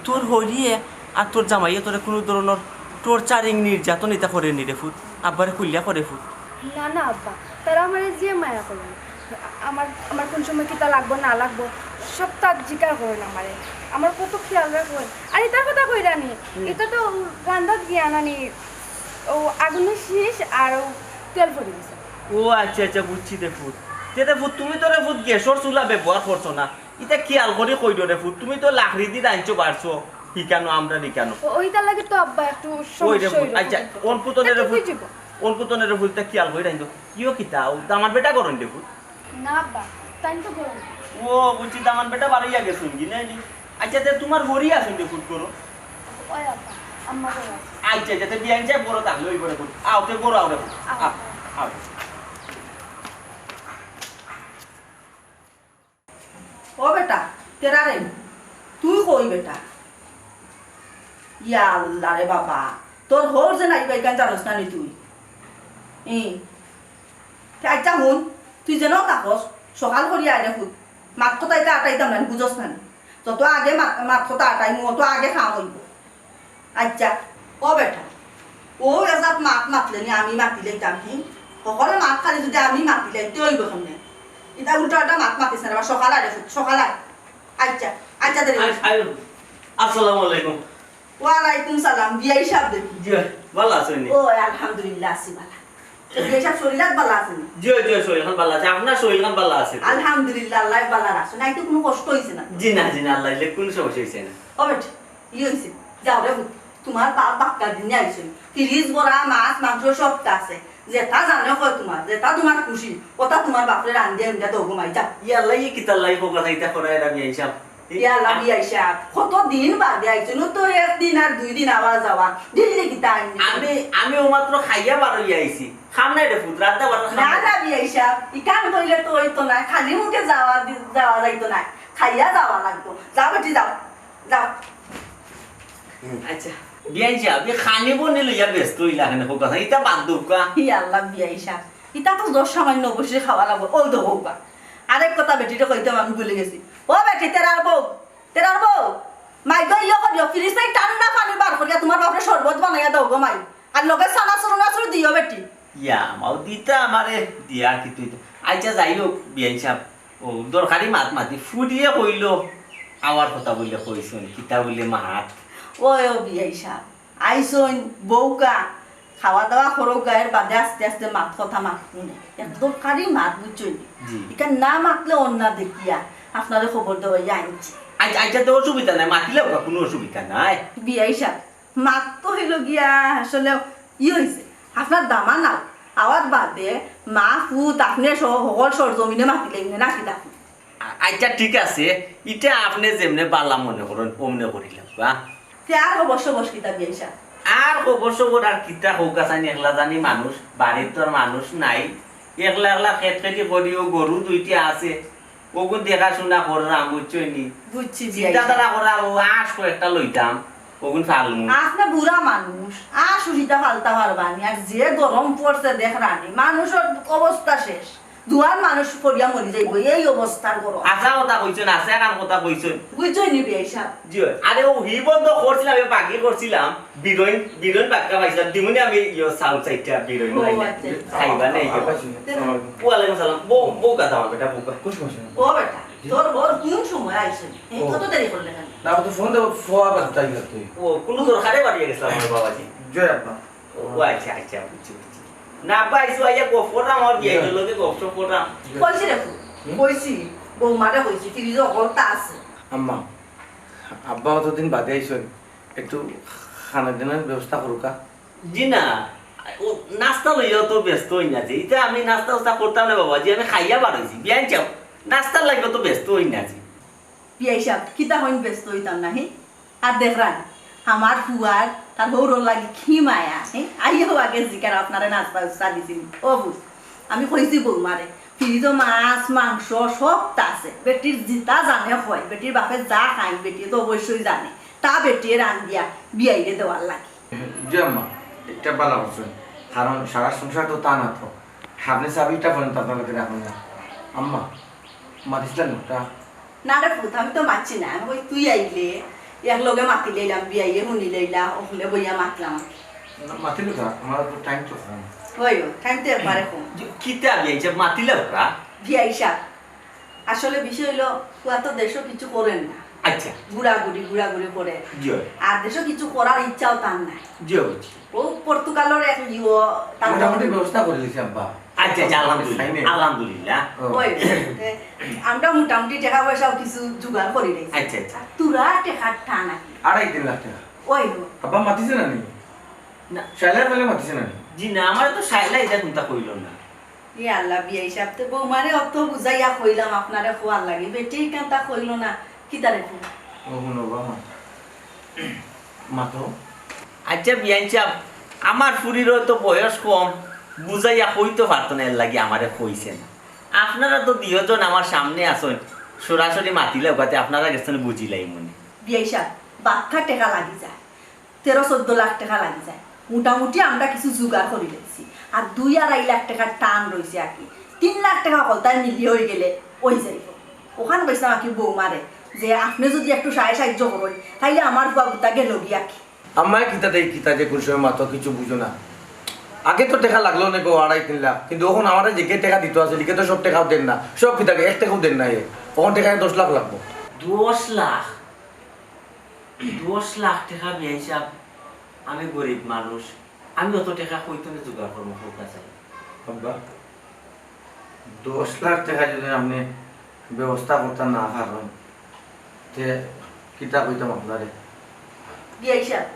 তোর হরিয়ে আর তোর জামাইয়ে তোরে কুনু ধরনর টর্চারিং, নির্যাতন ইতা করেনি রে ফুত? আব্বারে খুলিয়া ক রে ফুত। না, না আব্বা, তারা আমারে যে মায়া করইন। আমার, আমার কুন সময় কিতা লাগবো না লাগবো, সবতা জিকার করইন আমারে। আমার কত খিয়াল রাখইন। আর ইতার কথা কইরানি, হুম। ইতা তো রান্দাত গিয়া নানি, অউ আগুনর শিশ আর অউ তেল পড়ি গেছে। ও আইচ্ছা, আইচ্ছা, বুঝছি রে ফুত। তে রে ফুত, তুমি তো রে ফুত গ্যাসর চুলা ব্যবহার করছো না। ইতা খিয়াল করি কইরো রে ফুত, তুমি তো লাকড়ি দি রানছো বাড়ছো, হিকানো আমরা হিকানো। ও, ইতার লাগি তো আব্বা একটু ওই রে সমস্যা ফুত, অইলো আইচ্ছা, কিন্তু। অনকুতনে রে ফুত, অনকুতনে রে ফুত, ইতা খিয়াল করি রানছো। কিও কিতা, অউ দামান বেটা করইন রে ফুত। না আব্বা, তাইন তো গরম। ও, বুঝছি, দামান বেটা বারইয়া গেছইন গি, নায় নি? আইচ্ছা, তে তুমার হরি আছইন রে ফুত করো। ওই আব্বা, আম্মা গরম। আইচ্ছা, আইচ্ছা, তে বিয়াইন সাব গরো তাইলে অইবো রে ফুত। আও, তে গরো আও রে ফুত। আও। আও, আও। ও বেটা, তেরা রে, তুই কই বেটা? ইয়া আল্লাহ রে বাবা, তোর হউর যে নাই বাইকান জানোস না নি তুই? ই, তে আইচ্ছা হুন, তুই যেন থাকস, সকাল করি আয় রে ফুত। মাত কথা ইতা আটাইতাম না, বুঝস না নি? যত আগে মাত, মাত কথা আটাইমু, অত আগে কাম অইবো। আইচ্ছা, ও বেটা, অউ এজাত মাত মাতলে নি আমি মাতিলাইতাম নি? হকলর মাত খালি যুদি আমি মাতিলাই, তে অইবো কেমনে? ইতা উল্টা উল্টা মাত মাতিস না রে বা, সকাল আয় রে ফুত, সকাল আয়। আইচ্ছা, আইচ্ছা, দেরি আই-, আই-, আসসালামু আলাইকুম। ওয়ালাইকুম সালাম, বিয়াই সাব দেখি। জি, ভালা আছইন নি? ও, আলহামদুলিল্লাহ, আছি ভালা। বিয়াই সাব, শরীলাত ভালা আছইন নি? জি, জি, শরীলখান ভালা আছে। আপনার শরীলখান ভালা আছে তো? আলহামদুলিল্লাহ, আল্লায় ভালা রাখছইন। আইতে কুনু কষ্ট অইছে না? জি না, জি না, আল্লায় দিলে কুনু সমস্যা অইছে না। ও বেটি, ই অইছে, যাও রে ফুত, তুমার বাপ বাক্কা দিনে আইছইন, ফ্রিজ ভরা মাছ, মাংস সবতা আছে। যেতা জানে কয় তুমার, যেতা তুমার খুশি, অতা তুমার বাপরে রান্দিয়া উন্দিয়া দেও গো মাই, যাও। ইয়াল্লা, ই কিতার লাগি কও কথা ইতা করা এরা বিয়াই সাব? ইয়া আল্লাহ, বিয়াই সাব, কত দিন বাদে আইছইন, অউ তো একদিন আর দুই দিন আওয়া যাওয়া, দিল্লি কিতা আইন? আমি, আমি অউ মাত্র খাইয়া বারইয়া আইছি। কাম নাই রে ফুত, রান্দা বাড়ার কাম না, নাই। না, বিয়াই সাব, ইখান কইলে তো অইতো নায়, খালি মুখে যাওয়া দি-, যাওয়া যাইতো নায়, খাইয়া যাওয়া লাগবো। যাও বেটি, যাও। যাও। হুম, আইচ্ছা। বিয়াই সাব, ই খানি বনি লইয়া ব্যস্ত অইলা কেনে, কও কথা, ইতা বাদ দেউক্কা। ই আল্লাহ, বিয়াই সাব, ইতা তো দশ সামান্য অবশ্যই খাওয়া লাগবো, অউ দেখউক্কা। আরেক কথা বেটিরে কইতাম আমি ভুলি গেছি। ও বেটি, তেরার বউ, তেরার বউ, মাই গো, ইয়ে করিও, ফ্রিজ থাকি ঠান্ডা পানি বার করিয়া তুমার বাপরে শরবত বানাইয়া দেও গো মাই। আর লগে চানাচুর উনাচুর দিও বেটি। ইয়া, মাও দিতা আমারে, দিয়া কিতা অইতো। আইচ্ছা, যাই হউক, বিয়াই সাব, অউ দরকারি মাত মাতি, ফুড়িয়ে কইলো, আওয়ার কথা বইলে কইছইন, কিতা বইলে মাত। ওই ও বিয়াই সাব, আইছইন, বউক্কা, খাওয়া দাওয়া করউক্কা, এর বাদে আস্তে আস্তে মাত কথা মাতমুনে। এক দরকারি মাত, বুঝছইন? জি। ইখান না মাতলে অন্যা দেখিয়া আপনারে খবর দেওয়াইয়া আইছি। আইচ্ছা, আইচ্ছা, তে অসুবিধা নাই, মাতিলাউক্কা, কুনু অসুবিধা নাই। বিয়াই সাব, মাত তো অইলো গিয়া, আসলে ই অইছে, আপনার দামান আওয়ার বাদে মা, ফুত, আপনে সহ হকল সরজমিনে মাতিলাইমুনে, না কিতা? আ-, আইচ্ছা, ঠিক আছে, ইটা আপনে যেমনে বালা মনে করইন, অমনে করিলাউক্কা। তে আর খবর সবর কিতা বিয়াই সাব? আর খবর সবর আর কিতা কউক্কা চাইন, একলা জানি মানুষ, বাড়িত তো আর মানুষ নাই, একলা একলা খেত খেতি করি, অউ গরু দুইটা আছে, অগুন দেখাশুনা কররাম, বুঝছইন নি? বুঝছি বিয়াই সাব। চিন্তাধারা করা, অউ আঁশ কয়েকটা লইতাম, অগুন ফালমু। আপনে বুড়া মানুষ, আঁশ উঠিতা ফালতা পারবা নি? আর যে গরম পড়ছে দেখরানি, মানুষর অবস্থা শেষ। জুয়ান মানুষ পড়িয়া মরি যাইবো, এই অবস্থার গরম। হাছা কথা কইছইন, হাছা এখান কথা কইছইন। বুঝছইন নি বিয়াই সাব? জি অয়। আরে অউ হি বন্ধ করছিলাম, এ বাকি করছিলাম, বিরইন, বিরইন বাক্কা পাইছিলাম, দিমুনে আমি ইয়ো চাউল চাইরটা বিরইন ও, আইনা। আচ্ছা। খাইবা নে ইয়ো। আসসালামু আলাইকুম। ওয়ালাইকুম সালাম। বউ, বউ কথা আমার বেটা, বউ কথা। কুন সময়? ও বেটা, জি। তোর বউ কুন সময় আইছে? এই ও। কত দেরি করলে কেন? না, ও তো ফোন দেবো, ফোন আবার তাই না তুই। ও, কুনু দরকারে বাড়িয়ে গেছিলাম আমার বাবাজি। জয় আব্বা। ও আচ্ছা, আচ্ছা, বুঝছি, বুঝছি। না আব্বা, আইসু আইয়া গপ করলাম, আমার বিয়াই লগে গপ সপ করলাম। কইছি রে ফুত, হুম? কইছি, বৌমারে কইছি, ফ্রিজো হকলতা আছে। আম্মা, আব্বা অতদিন বাদে আইছইন, একটু খানা দানার ব্যবস্থা করুক্কা। জি না, ও নাস্তা লইয়াও তো ব্যস্ত অইন না যে, ইতা আমি নাস্তা উস্তা করতাম না বাবাজি, আমি খাইয়া বার অইছি, বিয়াইন সাব, নাস্তার লাগিও তো ব্যস্ত অইন না যে। বিয়াই সাব, কিতা কইন ব্যস্ত অইতাম না, হি? আর দেখরায়, আমার ফুয়ার, তার হউরর লাগি কি মায়া, হি? আইয়াও আগে জিকার আপনারে নাস্তা উস্তা দিছি। ও ফুত, আমি কইছি বৌমারে, ফ্রিজো মাছ, মাংস সবতা আছে। বেটির যেতা জানে কয়, বেটির বাপে যা খায়, বেটিয়ে তো অবশ্যই জানে। তা বেটিয়ে রান্দিয়া বিয়াইরে দেওয়ার লাগি। জি আম্মা, ইটা ভালা করছইন, কারণ সারা সংসার তো তান আতো। আপনে চাবিটা পর্যন্ত আপনার লগে রাখইন না। আম্মা, মাতিছলা নি ওটা? না রে পুত, আমি তো মাতছি না। আমি কই তুই আইলে, একলগে মাতি লইলাম, বিয়াইয়ে হুনি লইলা, অকলে বইয়া মাতলাম। না, মাতিলো তা, আমার তো টাইম তো কম। অয়, টাইম তো একবারে কম। কিতা বিয়াইন সাব, মাতিলা ওটা? বিয়াইন সাব, আসলে বিষয় অইলো, পুয়া তো দেশো কিছু করের না। আচ্ছা। ঘুরাঘুরি, ঘুরাঘুরি করে। জি অয়। আর দেশো কিছু করার ইচ্ছাও তার নাই। জি অয়, বুঝছি। ও পর্তুগালর এক ইয়ো, তার মোটামুটি ব্যবস্থা করি দিছি আব্বা। আচ্ছা, আচ্ছা, আলহামদুলিল্লাহ, সাইনে। আলহামদুলিল্লাহ। ও। অয়, তে, আমরা মোটামুটি টেকা পয়সাও কিছু জোগাড় করি লাইছি। আচ্ছা, আচ্ছা। আর তোরা টেকার টান নাকি? আড়াই তিন লাখ টেকা। অয় গো। আব্বা মাতিছে না নি? না। শাইলা তাইলে মাতিছে না নি? জি না, আমারে তো শাইলা ইটা কুন্তা কইলো না। ইয়া আল্লাহ, বিয়াইন সাব, তে বৌমারে অত বুঝাইয়া কইলাম আপনারে কওয়ার লাগি, বেটিয়ে ইখানতা কইলো না, কিতারে কই? ও হুনো বা মা। মাতো। আচ্ছা বিয়াইন সাব, আমার ফুরির তো বয়স কম, বুঝাইয়া কইতো পারতো না, এর লাগি আমারে কইছে না। আপনারা তো দুইজন আমার সামনে আছইন, সরাসরি মাতিলে ওগাতে আপনারা গেছইন বুঝিলাই মনে। বিয়াইন সাব, বাক্কা টেকা লাগি যায়। তেরো চৌদ্দ লাখ টেকা লাগি যায়। মোটামুটি আমরা কিছু জোগাড় করি লাইছি। আর দুই আড়াই লাখ টেকার টান রইছে আর কি। তিন লাখ টেকা হকলতায় মিলিয়া অইগেলে অই যাইবো। অখান কইছলাম আর কি বৌমারে, যে আপনে যুদি একটু সায় সাহায্য করইন, তাইলে আমার পুয়া গুতা গেলো গিয়া কি। আম্মায় কিতা দেই কিতা যে কুন সময় মাতো কিছু বুঝো না। আগে তো টেকা লাগলো না গো আড়াই তিন লাখ, কিন্তু অখন আমারে যেগিয়ে টেকা দিতো আছিল, ইগিয়ে তো সব টেকাও দেইন না, সব কিতা এক টেকাও দেইন না এ। অখন টেকা দশ লাখ লাগবো। দশ লাখ? দশ লাখ টেকা বিয়াইন সাব, আমি গরিব মানুষ, আমি অত টেকা কই থনে জোগাড় করমু, কউক্কা চাই। আব্বা, দশ লাখ টেকা যুদি আপনে ব্যবস্থা করতা না পারইন, তে কিতা কইতাম আপনারে? বিয়াইন সাব,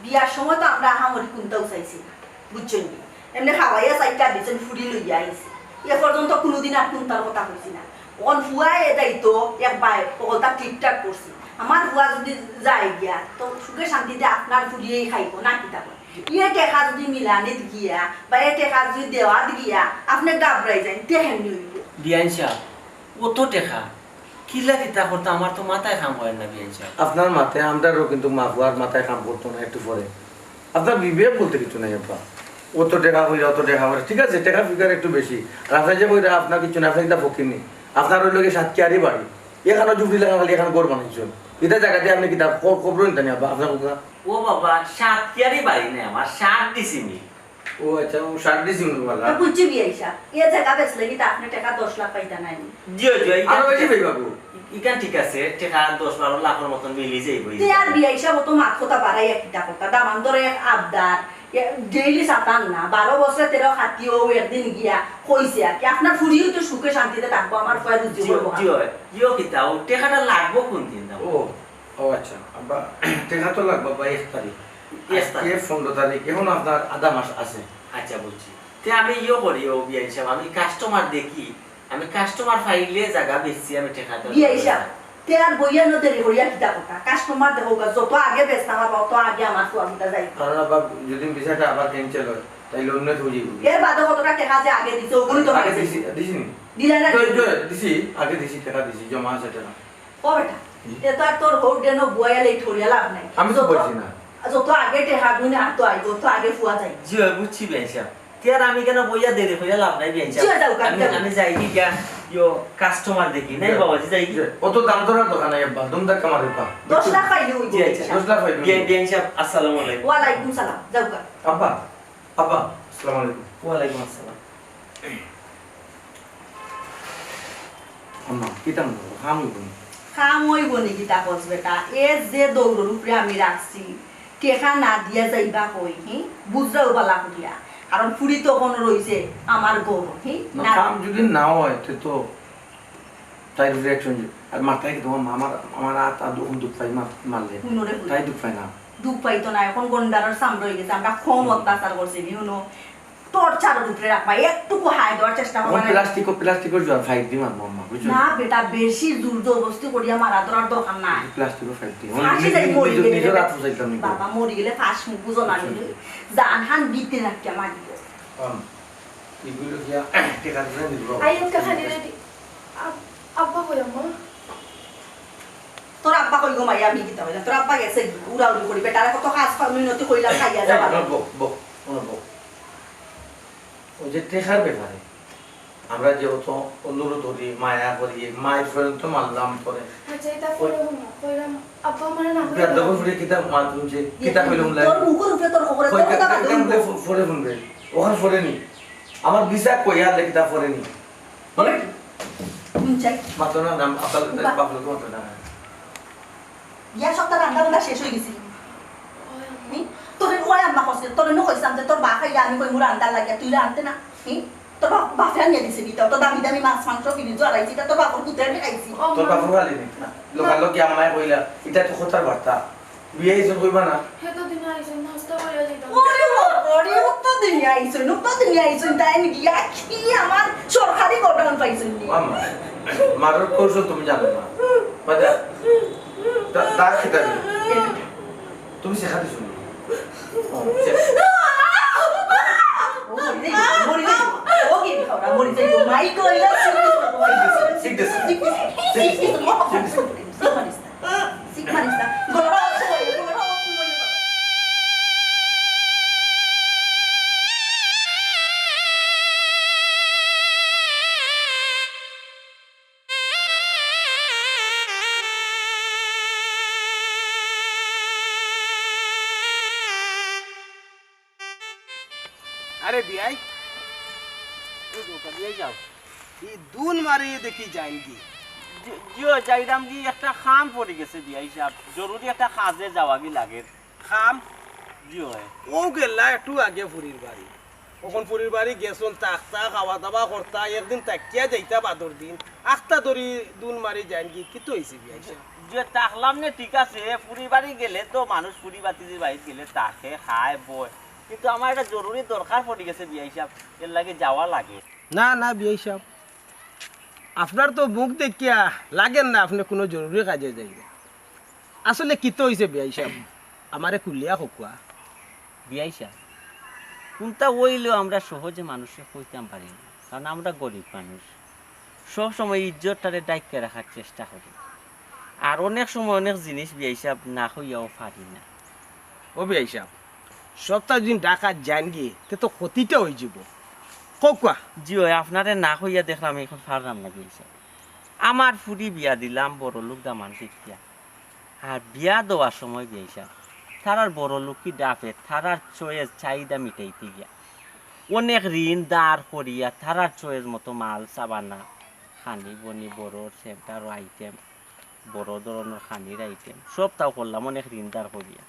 বিয়ার সময় তো আমরা আহামরি কুন্তাও চাইছি না, বুঝছইন নি? এমনে খাওয়াইয়া চাইরটা দিছইন, ফুরি লইয়া আইছি। এ পর্যন্ত কুনুদিন আর কুন্তার কথা কইছি না। অখন পুয়ায় যাইতো, এক বায়, হকলতা ঠিকঠাক করছি। আমার পুয়া যুদি যায় গিয়া, তো সুখে শান্তিতে আপনার ফুরিয়েই খাইবো, না কিতা কয়? এ টেকা যুদি মিলানিত গিয়া, বা এ টেকা যুদি দেওয়াত গিয়া, আপনে ঘাবড়াই যাইন, তে কেমনে অইবো? বিয়াইন সাব, অত টেকা, কিলা কিতা করতা, আমার তো মাথায় কাম করে না, বিয়াইন সাব। আপনার মাথায়, আমরারও কিন্তু মা পুয়ার মাথায় কাম করতো না একটু পরে। আপনার বিবেক বলতে কিছু নাই, আব্বা। অত টেকা কইরা, অত টেকা কইরা। ঠিক আছে, টেকা ফিগার একটু বেশি। আর আপনে যে কইরা, আপনার কিছু না, আপনে কিতা ফকির নি। আপনার অইলো গি সাত কিয়ারি বাড়ি। এখানো জুবড়ি লাগা খালি এখান ঘর বানাইছইন। ইতা জাগাত আপনে কিতা খ-, খবর নিতা নি, আব্বা, আপনার কথা? ও বাবা, সাত কিয়ারি বাড়ি নায় আমার, সাত ডিসি নি। ও আচ্ছা, ও সাত ডিসি নি বালা। তো বুঝছি বিয়াইন সাব, এ জাগা বেচলে কিতা আপনে টেকা দশ লাখ পাইতা নায় নি? জি, জি, ইখান আরো বেশি ঠিক আছে। পাইবা গো। ইখান ঠিক আছে, টেকা দশ বারো লাখর মতন মিলি যাইবো। তে আর বিয়াইন সাব অত মাত কথা বাড়াইয়া কিতা করতা? দামান্দর এক আবদার, এ, ডেইলি সাতান না, বারো বছরে তেরো খাতি অউ একদিন গিয়া কইছে আর কি, আপনার ফুরিও তো সুখে শান্তিতে থাকবো, আমার পুয়ায় রুজি জি, করবো। জি, জি, ও কিতা, ও টেকাটা লাগবো কোন দিন? ও, ও আচ্ছা, আব্বা, টেকা তো লাগবো, আব্বা, এক তারিখ। এক তারিখ। আজকে পনেরো তারিখ, এখন আপনার আধা মাস আছে। আচ্ছা, বুঝছি। তে আমি ইয়ে করি, ও বিয়াইন সাব, আমি কাস্টমার দেখি, আমি কাস্টমার পাইলে জাগা বেচি, আমি টেকাটা বিয়াইন সাব, তে আর বইয়া ন দেরি করিয়া কিতা কথা? কাস্টমার দেখো গা, যত আগে বেচতাম পারবা, অত আগে আমার পুয়া গুতা যাইবো। কারণ আব্বা, যদি ভিসাটা আবার ক্যান্সেল হয়, তাইলে অন্য কেউ যাইবো। এর বাদে কতটা টেকা যে আগে দিছে, ওগুলি তো আগে পাইছে। দিছি, দিছি নি? দিলাই না? তো, তো, দিছি, আগে দিছি, টেকা দিছি, জমা আছে টেকা। ও বেটা, হুম। এ তো আর তোর হউর ডেনো বইয়া লেট করিয়া লাভ নাই। আমি তো যত, বলছি না। যত আগে টেকা গুইন আর তো আইবো, তত আগে পুয়া যাইবো। জি, বুঝছি বিয়াইন সাব। তে আর আমি কেন বইয়া দেরি করিয়া লাভ নাই, বিয়াইন সাব। জি, যাও, আমি, যাও। আমি যাই কি গিয়া, ইয়ো, কাস্টমার দেখি। নাই জি। বাবাজি, যাই কি? জি। অত দাম ধরার দরকার নাই, আব্বা। দুম ধাক্কা মারো, আব্বা। দশ লাখ পাইলে অইবো, জি, আচ্ছা। বিয়াইন সাব। দশ লাখ পাইলে বিয়া-, অইবো। বিয়াইন সাব, আসসালামু আলাইকুম। ওয়ালাইকুম সালাম। যাও গা। আব্বা, আব্বা, আসসালামু আলাইকুম। ওয়ালাইকুম আসসালাম। আম্মা, কিতা মনে করো? কাম অইবো নি? কাম অইবো নি কিতা কস বেটা? এ যে দৌড়র উপরে আমি রাখছি, টেকা না দিয়া যাইবা কই, হি? বুঝরাও বালা করিয়া। কারণ ফুরি তো অখনো রইছে আমার ঘরো, হি? না, না। কাম যদি না হয়, তে তো তাইর উপরে অ্যাকশন যে-, আর মাথায় কি তোমার মামার, আমার হাত আর অখন দুখ পাই মা-, মারলে? হুনো রে, হুনো। তাই দুখ পায় না? দুখ পাইতো না, অখন গন্ডারর সামনে অইগেছে, আমরা কম হুম। অত্যাচার করছি নি, হুনো। টর্চারর উপরে রাখবা, একটুকু হায় দেওয়ার চেষ্টা করবা অখন না। প্লাস্টিক, প্লাস্টিকর জোয়ার ফাইট দি মারবো আম্মা, বুঝছো? না বেটা, বেশি জোর জবরদস্তি করিয়া মারা ধরার দরকার নাই। প্লাস্টিকর ফাইট দি। ফাঁসি যাই, মরি গেলে নিজের রে। হাত ফুসাইতাম নি। বাবা, মরি গেলে ফাঁস মুখ বুঝো না, বুঝছো? জানহান বিদ্যে রাখিয়া মারিব। আম। এগুলো গিয়া টেকা দিলে নিব। আইন কাহানি রেডি। আব-, আব্বা কই আম্মা? তোর আব্বা কই গো মাইয়া, আমি কিতা কইলাম? তোর আব্বা গেছে উড়াউড়ি করি, বেটারে কত কাজ কর মিনতি কইলাম, খাইয়া যাবা। বক, বক, বক। ওই যে টেকার ব্যাপারে আমরা যে অত অনুরোধ করি, মায়া করি, মায়ের পর্যন্ত মারলাম পরে। আচ্ছা, এটা পরে হুনো, কইলাম, আব্বা আমারে না করে বেয়াদব দাও। ফুড়ি কিতা মাত হুনছে, কিতা কইলাম লাই? তোর মুখের উপরে তোর খবরে, কই তোর কথা কা-, বাদ কা-, দেবো। ফো-, ফোনে ফোন রে। ওখানে ফোনে নি। আমার ভিসা কই আর লেখিতা ফোনে নি। হুম? হুম, চাই। মাতো না, নাম, আপনার বাহ। বাপরে তো মাতো না। ইয়া সপ্তাহ রান্না বান্না শেষ হয়ে গেছে। হুম? তোরে ওই আম্মা কইছে, তোরে নু কইছলাম যে তোর বাপ আইলে আমি কইমু রান্দার লাগিয়া, তুই রানতে না। হুম? তোর বাপ, বাপে আনিয়া দিছে কিতা? অত দামি দামি মাছ মাংস কিনি জড়াইছি, ইটা তোর বাপর পুতে আমি খাইছি। ও তোর মা। বাপর খালি নি না। লোকাল লোক কি আমায় কইলা, ইটা তো কথার বার্তা। বিয়া ইসব কইবা না। হে তো দিনে আইছইন, নাস্তা করিয়া যাইতাম। ওরে বাবা, ওরে, অত দিনে আইছইন, অত দিনে আইছইন, তাই নাকি? আর কি আমার সরকারি গোডাউন পাইছইন নি? মামা, মারর কৌশল তুমি জানো না। বাজা। তা, তা খেতে হবে। তুমি শেখাতে শুনো। ও, শেখ। ও, মরি যাইবো, মরি যাইবো। ও, কি খাওয়া, মরি যাইবো। মাই কইলা, ঠিক আছে, ঠিক আছে, ঠিক আছে, ঠিক আছে। সিক মারিস না, সিক মারিস না। গলা অফ করে, গলা অফ করে। আরে বিয়াই, এই দেখো, বিয়াই যাও। এই দুন মারি দেখি যাইন কি? জি-, জিও, যাইরাম কি একটা কাম পড়ি গেছে বিয়াই সাব, জরুরি একটা কাজে যাওয়া কি লাগে। কাম? জিও। ও গেলা একটু আগে ফুরির বাড়ি। অখন ফুরির বাড়ি গেছইন, থাকতা, খাওয়া দাওয়া করতা, একদিন থাকিয়া যাইতা বাদর দিন। আখতা ধরি দুন মারি যাইন কি, কিতা অইছে বিয়াই সাব? যে থাকলাম নে ঠিক আছে, ফুরির বাড়ি গেলে তো মানুষ ফুরি বাতিজির বাড়িত গেলে থাকে, খায়, বয়। কিন্তু আমার একটা জরুরি দরকার পড়ি গেছে বিয়াই সাব, এর লাগি যাওয়া লাগে। না, না বিয়াই সাব, আপনার তো মুখ দেখিয়া লাগের না আপনে কুনু জরুরি কাজে যাইরা। আসলে কিতা অইছে বিয়াই সাব? আমারে খুলিয়া কউক্কা। বিয়াই সাব, কুনতা অইলেও আমরা সহজে মানুষরে কইতাম পারি না, কারণ আমরা গরিব মানুষ। সব সময় ইজ্জতটারে ঢাকিয়া রাখার চেষ্টা করি। আর অনেক সময় অনেক জিনিস বিয়াই সাব না কইয়াও পারি না। ও বিয়াই সাব, সবটা যদি ঢাকা যাইন গি, তে তো ক্ষতিটা অইযিবো। কউক্কা। জি অয়, আপনারে না কইয়া দেখলাম অখন পারলাম না বিয়াই সাব। আমার ফুরি বিয়া দিলাম বড়লোক দামান দেখিয়া। আর বিয়া দেওয়ার সময় বিয়াই সাব, তারার বড়লোকি ডাফে, তারার চয়েস চাহিদা মিটাইতে গিয়া অনেক ঋণ ধার করিয়া, তারার চয়েস মতো মাল সাবানা, খানি বনি, বড়র সেন্টার আইটেম, বড় ধরনর খানির আইটেম, সবতাউ করলাম অনেক ঋণ ধার করিয়া।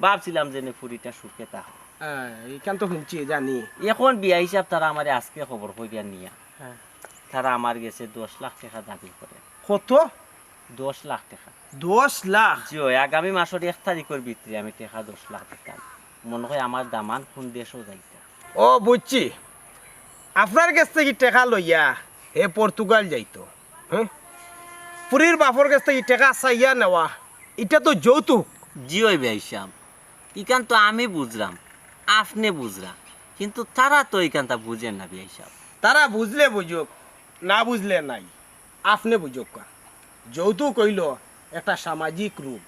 ভাবছিলাম যেনে ফুরিটা সুখে থাকো। হ্যাঁ, ইখান তো হুনছি, জানি। অখন বিয়াই সাব তারা আমারে আজকে খবর করিয়া নিয়া, হ্যাঁ। তারা আমার গেছে দশ লাখ টেকা দাবি করে। কত? দশ লাখ টেকা। দশ লাখ? জি অয়, আগামী মাসর এক তারিখর ভিতরে আমি টেকা দশ লাখ দিতাম। মনো কয় আমার দামান কুন দেশো যাইতা। ও, বুঝছি। আপনার গেছ থাকি টেকা লইয়া হে পর্তুগাল যাইতো। হ্যাঁ? ফুরির বাপর গেছ থাকি টেকা চাইয়া নেওয়া, ইটা তো যৌতুক। জি অয় বিয়াই সাব, ইখান তো আমি বুঝরাম, আপনে বুঝরা, কিন্তু তারা তো ইখানতা বুঝের না বিয়াই সাব। তারা বুঝলে বুঝুক, না বুঝলে নাই, আপনে বুঝুক্কা। যৌতুক অইলো একটা সামাজিক রূপ।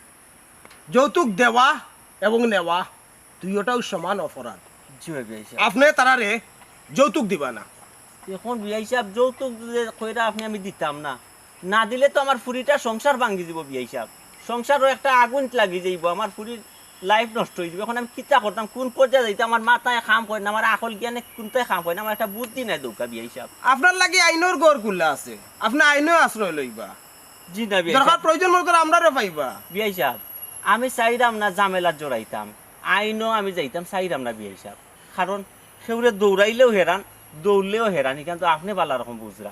যৌতুক দেওয়া এবং নেওয়া দুইওটাউ সমান অপরাধ। জি অয় বিয়াই সাব। আপনে তারারে যৌতুক দিবা না। অখন বিয়াই সাব, যৌতুক যে কইরা আপনে আমি দিতাম না, না দিলে তো আমার ফুরিটার সংসার ভাঙ্গি যিবো বিয়াই সাব। সংসারো একটা আগুন লাগি যাইবো, আমার ফুরির life নষ্ট অই যিবো। অখন আমি কিতা করতাম, কুন পর্যায়ে যাইতাম, আমার মাথায় কাম করে না, আমার আকল জ্ঞানে কুনটায় কাম করে না, আমার একটা বুদ্ধি নাই দেউক্কা বিয়াই সাব। আপনার লাগি আইনর ঘর খুলা আছে, আপনে আইনর আশ্রয় লইবা। জি না বিয়াই সাব। দরকার প্রয়োজন মনে করে আমরারে পাইবা। বিয়াই সাব, আমি চাইরাম না ঝামেলাত জড়াইতাম, আইনো আমি যাইতাম চাইরাম না বিয়াই সাব। কারণ কেউরে দৌড়াইলেও হেরান, দৌড়লেও হেরান, ইখান তো আপনে ভালা রকম বুঝরা।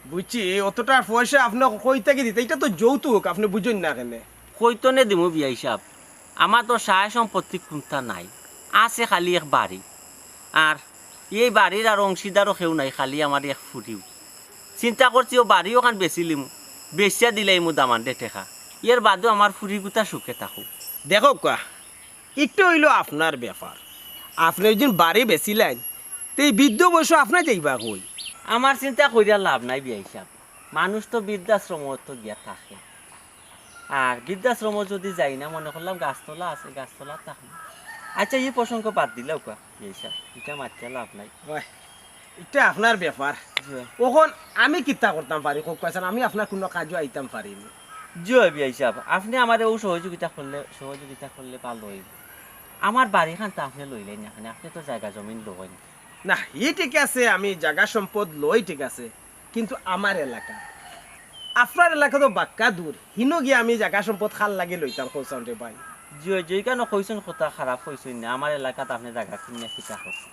বুঝছি, অতটা পয়সা আপনে কই থাকি দিতা, ইটা তো যৌতুক, আপনে বুঝইন না কেনে? কই থনে দিমু বিয়াই সাব, আমার তো সয় সম্পত্তি কুনতা নাই, আছে খালি এক বাড়ি। আর এই বাড়ির আর অংশীদারও কেউ নাই, খালি আমার এক ফুরিউ। চিন্তা করছি অউ বাড়ি অখান বেচিলিমু, বেচিয়া দিলাইমু দামান্দরে টেকা, এর বাদেও আমার ফুরিগুতা সুখে থাকউক। দেখউক্কা, ইটা অইলো আপনার ব্যাপার। আপনে যুদি বাড়ি বেচিলাইন, তে ই বৃদ্ধ বয়সো আপনে যাইবা কই? আমার চিন্তা করিয়া লাভ নাই বিয়াই সাব, মানুষ তো বৃদ্ধাশ্রমো তো গিয়া থাকে। আর বৃদ্ধাশ্রমো যুদি যাই না, মনে করলাম গাছতলা আছে, গাছতলাত থাকমু। আইচ্ছা, ই প্রসঙ্গ বাদ দিলাউক্কা বিয়াই সাব, ইটা মাতিয়া লাভ নাই। ওই, ইটা আপনার ব্যাপার। জি। অখন আমি কিতা করতাম পারি, কউক্কা চাইন, আমি আপনার কুনু কাজো আইতাম পারি নি। জি অয় বিয়াই সাব, আপনে আমারে অউ সহযোগিতা করলে, সহযোগিতা করলে ভালা অইবো। আমার বাড়িখান তো আপনে লইলাইন না, আপনে তো জাগা জমিন লইন। না, ই ঠিক আছে, আমি জাগা সম্পদ লই, ঠিক আছে, কিন্তু আমার এলাকা, আপনার এলাকা তো বাক্কা দূর, হিনো গিয়া আমি জাগা সম্পদ কার লাগি লইতাম, কও চাউন রে ভাই? জি অয়, যেখানো কইছইন কথা খারাপ কইছইন না, আমার এলাকাত আপনে জাগা কিনিয়া কিতা করছইন।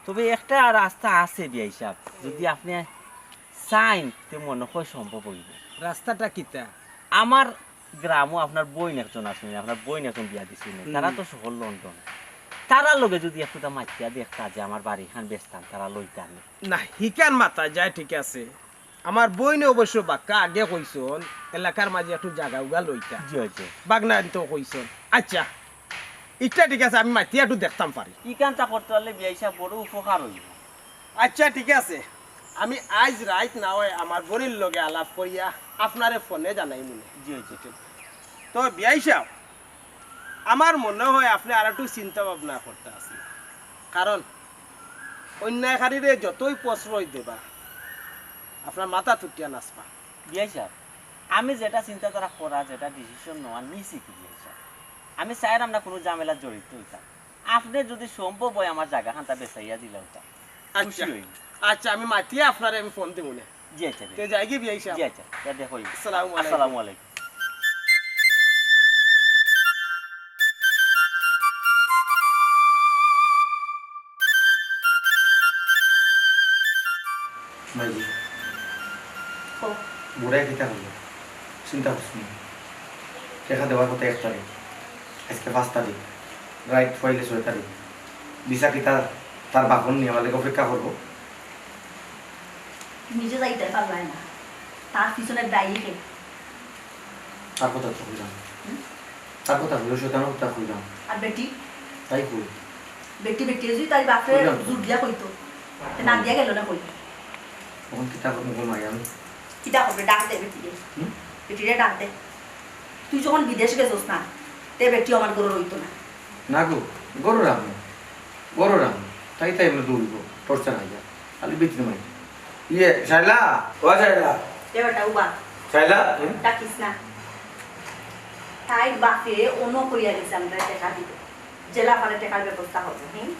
তবে একটা রাস্তা আছে বিয়াই সাব, যুদি আপনে চাইন, তে মনে হয় সম্ভব অইবো। রাস্তাটা কিতা? আমার গ্রামো আপনার বইন একজন আছইন, আপনার বইন একজন বিয়া দিছইন, হুম। তারা তো শহর লন্ডন। তারার লগে যুদি একটুতা মাতিয়া দেখতা যে আমার বাড়িখান বেচতাম, তারা লইতা নি। না, হিখান মাতা যায়, ঠিক আছে। আমার বইনে অবশ্য বাক্কা আগে কইছইন, এলাকার মাঝে একটু জাগা উগা লইতা। জি, জি। বাগনা আনতেও কইছইন। আইচ্ছা, ইটা ঠিক আছে, আমি মাতিয়া একটু দেখতাম পারি। ইখানতা করতে পারলে বিয়াই সাব বড় উপকার অইবো। আইচ্ছা, ঠিক আছে, আমি আইজ রাইত না অয় আমার বইনর লগে আলাপ করিয়া আপনারে ফোনে জানাইমুনে। জি, জি। তো বিয়াই সাব, আমার মনে হয় আপনে আর একটু চিন্তা ভাবনা করতা আছলা, কারণ অন্যায়কারীরে যতই প্রশ্রয় দেবা, আপনার মাথাত উঠিয়া নাচবা। বিয়াই সাব, আমি যেটা চিন্তাধারা করা, যেটা decision নেওয়া নিছি কি বিয়াই সাব, আমি চাইরাম না কুনু ঝামেলাত জড়িত অইতাম। আপনে যুদি সম্ভব অয় আমার জাগাখানতা বেচাইয়া দিলাউক্কা, খুশি আইচ্ছা। অইমু। আইচ্ছা, আমি মাতিয়া আপনারে আমি ফোন দিমুনে। জি আইচ্ছা, তে যাইগি বিয়াই সাব? জি আইচ্ছা, তে দেখা অইবো। আসসালামু আলাইকুম। আসসালামু আলাইকুম। ভাইজি, কও। বুড়ায় কিতা কইলো? চিন্তা করছো নি? টেকা দেওয়ার কথা এক তারিখ, আইজকে পাঁচ তারিখ, রাইত অইলে ছয় তারিখ। ভিসা কিতা তার বাপর নি আমার লাগি অপেক্ষা করবো? তুমি যে যাইতায় পারলায় না, তার পিছনে দায়ী কে? তার কথা তো কইলাম। হুম? তার কথা কইলাম, শয়তানর কথা কইলাম। আর বেটি? তাই কই? বেটি, বেটি, যদি তার বাপরে কইলাম তো। জুর দিয়া কইতো, তে না দিয়া গেলো না কই? অখন কিতা করমু গো মাই আমি? কিতা করবে? ডাক দে বেটিরে। হুম? বেটিরে ডাক দে। তুই যখন বিদেশ গেছস না, তে বেটি আমার ঘরো রইতো না। না গো, ঘরো রাখমু, ঘরো রাখমু। তাই তাই এমনে দৌড়িবো, torture আইয়া। খালি বেটি মাই। ইয়ে, শাইলা, ও শাইলা। এ বেটা, উবা। শাইলা, হুম? ডাকিস না। তাইর বাপে অনো কইয়া গেছে আমরা টেকা দিব। যেলা পারে টেকার ব্যবস্থা হবে, হুম?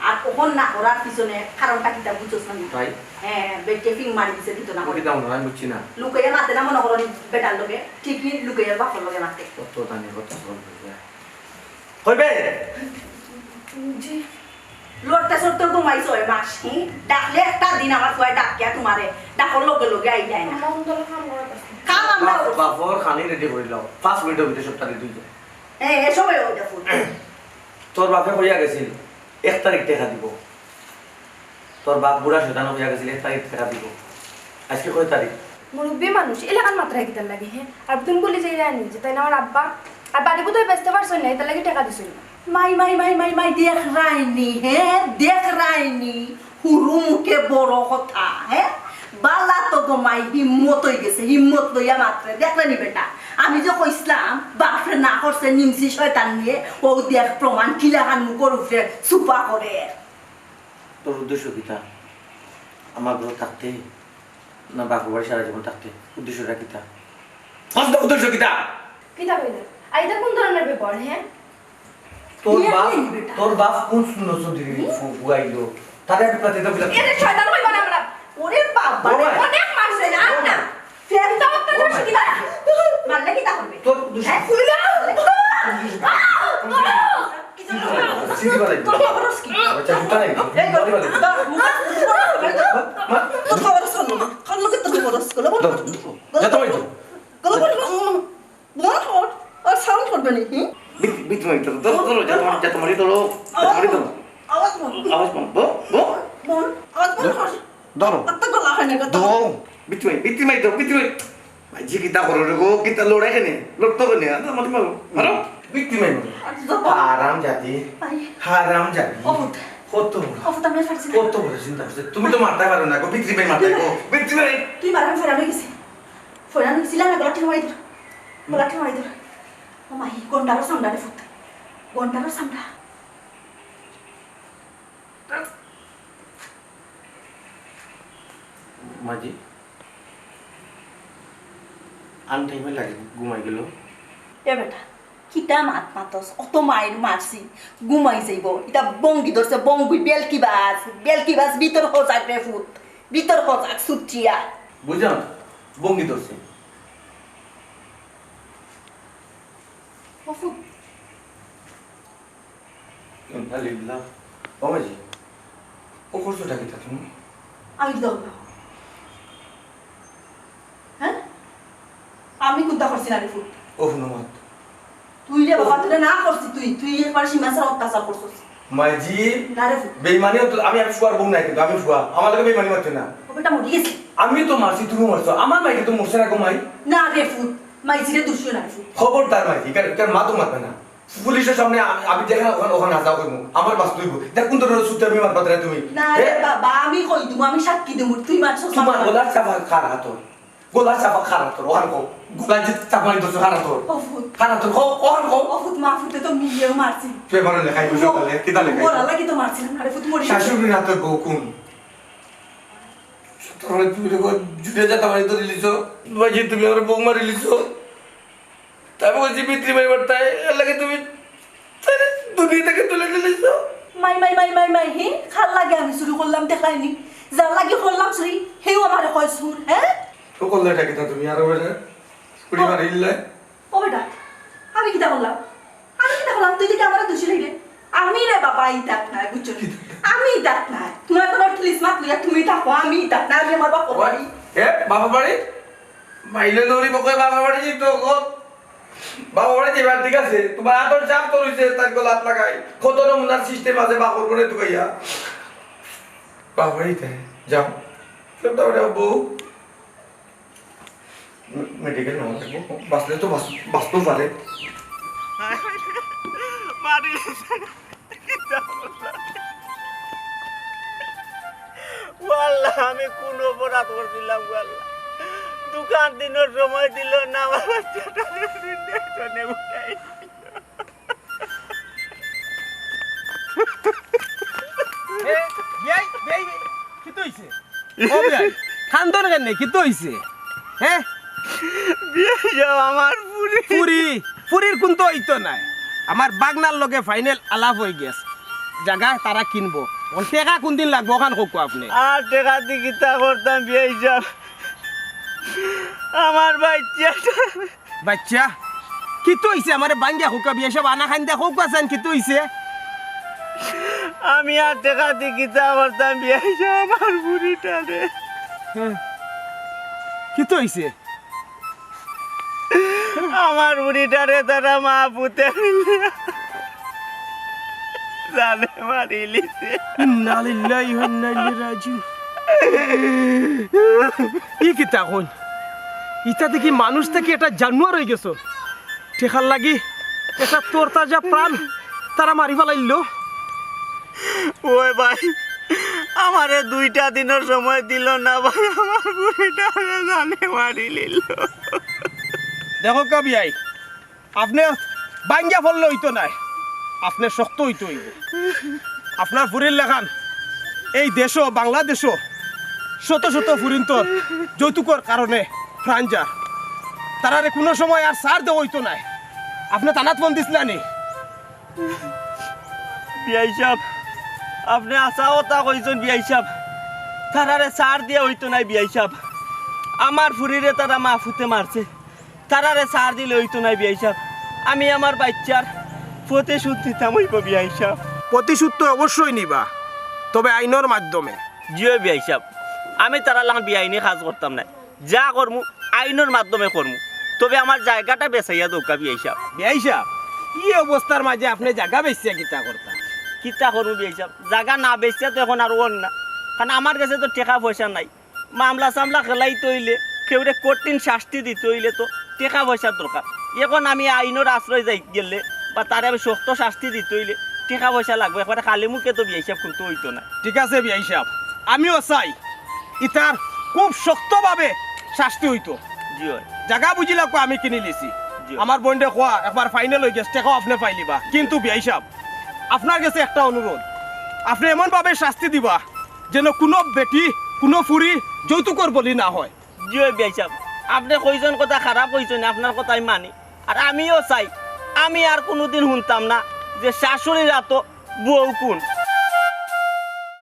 আর অখন না করার পিছনে কারণটা কিতা বুঝছস না নি? তাই? হ্যাঁ, বেটিয়ে ফিং মারি দিছে, দিত না। ওকে দাও না, আমি বুঝছি না। লুকাইয়া মাতে না মনে করো নি বেটার লগে, ঠিকই লুকাইয়া বাপর লগে মাতে। কত দামি কথা বলবে, যা। কইবে? জি। লড়তে চড়তে ঘুমাই ছয় মাস, হুম? ডাকলে একটা দিন আমার ফুয়ায় ডাকিয়া তোমারে, ডাকর লগে লগে আই যায় না। আমার অন্তরে কাম করার কাছে। কাম আমরা বাপ-, করছি। বাপর খানি ready করিলাও, পাঁচ মিনিটর ভিতরে সবটা ready অই যায়। হ্যাঁ, এ সময় ওই দেখো। তোর বাপে কইয়া গেছিল, এক তারিখ টেকা দিব। তোর বাপ বুড়া শয়তান কইয়া গেছিল, এক তারিখ টেকা দিব। আইজকে কয় তারিখ? মুরব্বি মানুষ, এলাকার মাত্রায় কিতার লাগি, হে? আর তুমি বলি যাই রানি, যে তাইন আমার আব্বা, আর বাড়ি বুঝে বেচতে পারছইন না, এটার লাগি টেকা দিছইন না। মাই, মাই, মাই, মাই, মাই, দেখরায়নি, হে? দেখরায়নি। হুরু মুখে বড় কথা, হে? বালা তো গো মাই হিম্মত অই গেছে, হিম্মত লইয়া মাতরে, দেখরায়নি বেটা? আমি যে কইছলাম, বাপরে না করছে নিমছি শয়তান নিয়ে, অউ দেখ প্রমাণ কিলাখান মুখর উপরে সুপা করে। তোর উদ্দেশ্য কিতা? আমার ঘরো থাকতে, না বাপর বাড়ি সারা জীবন থাকতে? উদ্দেশ্যটা কিতা? কস না উদ্দেশ্য কিতা? কিতা কইলে? আর এটা কোন ধরনের ব্যাপার, হে? তোর বিয়া বাপ, হয়নি বেটা। তোর বাপ কোন সুন্নত চৌধুরীর হুম? ফু-, ফুয়াইলো? তারে আমি প্রার্থিতা বিলাপ এরে শয়তান কইবা না আমরা। ওরে বাবা রে, ওরে। অনেক মারছে না, ও না। ফের তো একটা ও দোষ না। কিনা? মারলে কিতা করবে? তোর দোষ হ্যাঁ? কি? কইলা? সিটি বালাই। তোর খবর কি? আচ্ছা, জুতা নাই। এই বাড়ি বালাই। মা, মা। তোর খবর শুনবো না। কার লোকে তোর খবর শুনবো? ধর, যা তো বাড়ি তো। গলা বন্ধ কর। বন্ধ কর। আর সাউন্ড করবে না, হুম? বিট-, বিট মারি ধরো, ধরো, ধরো, যা তোমার, যা তোমারই ধরো, যা তোমারই ধরো। আওয়াজ বন্ধ। আওয়াজ বন্ধ, বন্ধ, বন্ধ। বন্ধ। আওয়াজ বন্ধ কর। ধরো। অত গলা হয় না, কথা। ধরো। বিট মারি, বিট মারি ধরো, বিট মারি। ভাইজি, কিতা করো রে গো? কিতা লড়াই কেনে? লড়তো কেনে? আরে, মারো, মারো। মারো। বিট মারি মারো। আচ্ছা, তো বল। হারাম জাতি। আই। হারাম জাতি। ও, উঠ। কত বড়, ও ফুত, আমি আর পারছি না। কত বড় চিন্তা করছে। তুমি তো মারতায় পারো না গো, বিক্রি ভাই মারতায় গো, বিক্রি ভাই। তুই মার, আমি ফয়রান অই গেছি। ফয়রান অই গেছি, লা না, গলা টিপা মারি ধর। গলা টিপা মারি ধর। ও মাই, গন্ডারর চামড়া রে ফুত। গন্ডারর চামড়া। মাঝি, আন টাইমে লাগে ঘুমাই গেল। এ বেটা, কিতা মাত মাতস? অত মাইর মারছি, ঘুমাই যাইব। ইটা বঙ্গি ধরছে, বঙ্গি, বেলকি বাজ, বেলকি বাজ, ভিতর হজাক রে ফুত, ভিতর হজাক, সুচিয়া। বুঝলাম, বঙ্গি ধরছে। ও ফুত, ইন্না লিল্লাহ। বাবাজি, ও করছোটা কিতা তুমি? আমি কিতা করলাম? হ্যাঁ? আমি কুন্তা করছি না রে ফুত। ও হুনো মাত। তুই রে বাবা, তুই না করছিস তুই। তুই একবার সীমা ছাড়া অত্যাচার করছিস। মাইজি, না রে ফুত। বেইমানি তো আমি, আমি ফুয়ার বউ নাই কিন্তু, আমি ফুয়া। আমার লগে বেইমানি মারতে না। ও বেটা মরি গেছে। আমি তো মারছি, তুমি মারছো। আমার মাইকে তো মরছে না গো মাই। না রে ফুত, মাইজিরে দুষিও না রে ফুত। খবরদার মাইজি, কার, কার মা তো মারবে না। পুলিশের সামনে আমি, আমি দেখা ওখানে, ওখানে হাজা করবো। আমার বাস তুইব। দেখ কোন ধরনের সুতে আমি মারবা তারা তুমি। না রে এ? বাবা, আমি কই দিমু, আমি সাক্ষী দিমু, তুই মারছস তোমার আমার। গলার চাপা খারা তোর। গলার চাপা খারা তোর, ওখান কো। গলার যে চাপা ধরছো খারা তোর। ও ফুত। খারা তোর, কো, ওখান কো। ও ফুত, মা ফুতে তো মিলিয়েও মারছি। তুই এবার লেখাই বুঝো তাহলে, কিতা লেখাই? ওরা লাগি তো মারছিলাম না রে ফুত, মরি গেছে। শাশুড়ি না তোর বউ কোন? তোর তুই রে গো, জুড়ে যা তামারি ধরে লিছো। বাজি, তুমি আমার বউ মারি লিছো। তাই আমি কইছি, "পিতৃ ভাই, এবার তাই, এর লাগি তুমি তাইরে দুনিয়া থাকি তুলে নিলিছো।" মাই, মাই, মাই, মাই, মাই, হি? কার লাগি আমি চুরি করলাম, দেখলায়নি? যার লাগি করলাম চুরি, হেউ আমারে কয় চুর, হ্যাঁ? তো করলে এটা কিতা তুমি আরো বেটা? পুরি মারি দিলে? ও বেটা, আমি কিতা করলাম? আমি কিতা করলাম? তুই দেখি আমারে দুষি লইলে। আমি রে বাবা, ইতাত নাই, বুঝছো? আমি ইতাত নাই। তোমার তো নট লিস মাত লইয়া তুমি থাকো, আমি ইতাত নাই, আমি আমার বাপর বাড়ি। এ, বাপর বাড়ি? মাইলে দৌড়ি বকে বাপর বাড়ি যাইতো, কত? বাবা বাড়ি যাইবার ঠিক আছে, তোমার আতর চাপ তো রইছে, তার গলা হাত লাগাই। কত নমুনার সিস্টেম আছে বাপর বনে তুকাইয়া। বাবা বাড়িতে যাও। কেউ তো ওটা বউ। মে-, মেডিকেল নেওয়া লাগবো। বাঁচলে তো বাঁচ-, বাঁচতেও পারে। মারি। ও আল্লাহ, আমি কোন অপরাধ করছিলাম গো আল্লাহ? দোকান দিনর সময় দিল না, আমার বাচ্চাটা টেনে উঠাই। এ, বিয়াই, বিয়াই, কিতা অইছে? ও বিয়াই, কান্দর কেনে, কিতা অইছে? হ্যাঁ? বিয়াই সাব, আমার ফুরি। ফুরি, ফুরির কুন্তা অইতো নায়। আমার বাগনার লগে ফাইনাল আলাপ অই গেছে। জাগা তারা কিনবো। অখন টেকা কুনদিন লাগবো, অখান কউক্কা আপনে। আর টেকা দি কিতা করতাম বিয়াই সাব? আমার বাইচ্চাটা বাইচ্চা, কিতা অইছে? আমারে ভাঙ্গিয়া কউক্কা বিয়াই সাব, আনা খান্দা কউক্কা চাইন, কিতা অইছে? আমি আর টেকা দি কিতা করতাম বিয়াই সাব, আমার ফুরিটারে। হ্যাঁ, কিতা অইছে? আমার ফুরিটারে তারা মা পুতে মিলিয়া জানে মারিলিছে। ইন্না লিল্লাহি ওয়া ইন্না ইলাইহি রাজিউন। ই কিতা কইন? ইতা দেখি মানুষ থাকি একটা জানোয়ার অই গেছে। টেকার লাগি একটা তরতাজা প্রাণ তারা মারি ফালাইলো। ওই ভাই, আমারে দুইটা দিনর সময় দিল না ভাই, আমার ফুরিটারে জানে মারিলিলো। দেখউক্কা বিয়াই, আপনে ভাঙ্গিয়া পড়লে অইতো নায়, আপনে শক্ত অইতে অইবো। আপনার ফুরির লাখান এই দেশো, বাংলাদেশো শত শত ফুরিন্তর যৌতুকর কারণে প্রাণ যার। তারারে কুনু সময় আর ছাড় দেওয়া অইতো নায়। আপনে থানাত ফোন দিছলা নি? বিয়াই সাব, আপনে হাছা কথা কইছইন বিয়াই সাব। তারারে ছাড় দিয়া অইতো নায় বিয়াই সাব। আমার ফুরিরে তারা মা পুতে মারছে। তারারে ছাড় দিলে অইতো নায় বিয়াই সাব। আমি আমার বাইচ্চার প্রতিশোধ নিতাম অইবো বিয়াই সাব। প্রতিশোধ তো অবশ্যই নিবা, তবে আইনর মাধ্যমে। জি অয় বিয়াই সাব, আমি তারার লাখান বেআইনি কাজ করতাম নায়। যা করমু, আইনর মাধ্যমে করমু। তবে আমার জাগাটা বেচাইয়া দেউক্কা বিয়াই সাব। বিয়াই সাব, ই অবস্থার মাঝে আপনে জাগা বেচিয়া কিতা করতা? কিতা করমু বিয়াই সাব? জাগা না বেচিয়া তো অখন আর অর না, কারণ আমার গেছে তো টেকা পয়সা নাই। মামলা সামলা খেলাইতে অইলে, কেউরে কঠিন শাস্তি দিতে অইলে তো টেকা পয়সার দরকার। অখন আমি আইনর আশ্রয় যাই গেলে বা তারে আমি শক্ত শাস্তি দিতে অইলে টেকা পয়সা লাগবো, একবারে খালি মুখে তো বিয়াই সাব কুনতা অইতো না। ঠিক আছে বিয়াই সাব, আমিও চাই ইতার খুব শক্তভাবে শাস্তি অইতো। জি অয়। জাগা বুঝিলাউক্কা, আমি কিনিলিছি। জি। আমার বইনরে কওয়া একবার ফাইনাল অই গেছে, টেকাও আপনে পাইলিবা। কিন্তু বিয়াই সাব, আপনার গেছে একটা অনুরোধ, আপনে এমনভাবে শাস্তি দিবা যেন কুনু বেটি, কুনু ফুরি যৌতুকর বলি না হয়। জি অয় বিয়াই সাব, আপনে কইছইন কথা খারাপ কইছইন, আপনার কথা আমি মানি। আর আমিও চাই, আমি আর কুনুদিন হুনতাম না যে শাশুড়ির আতো বউ খুন।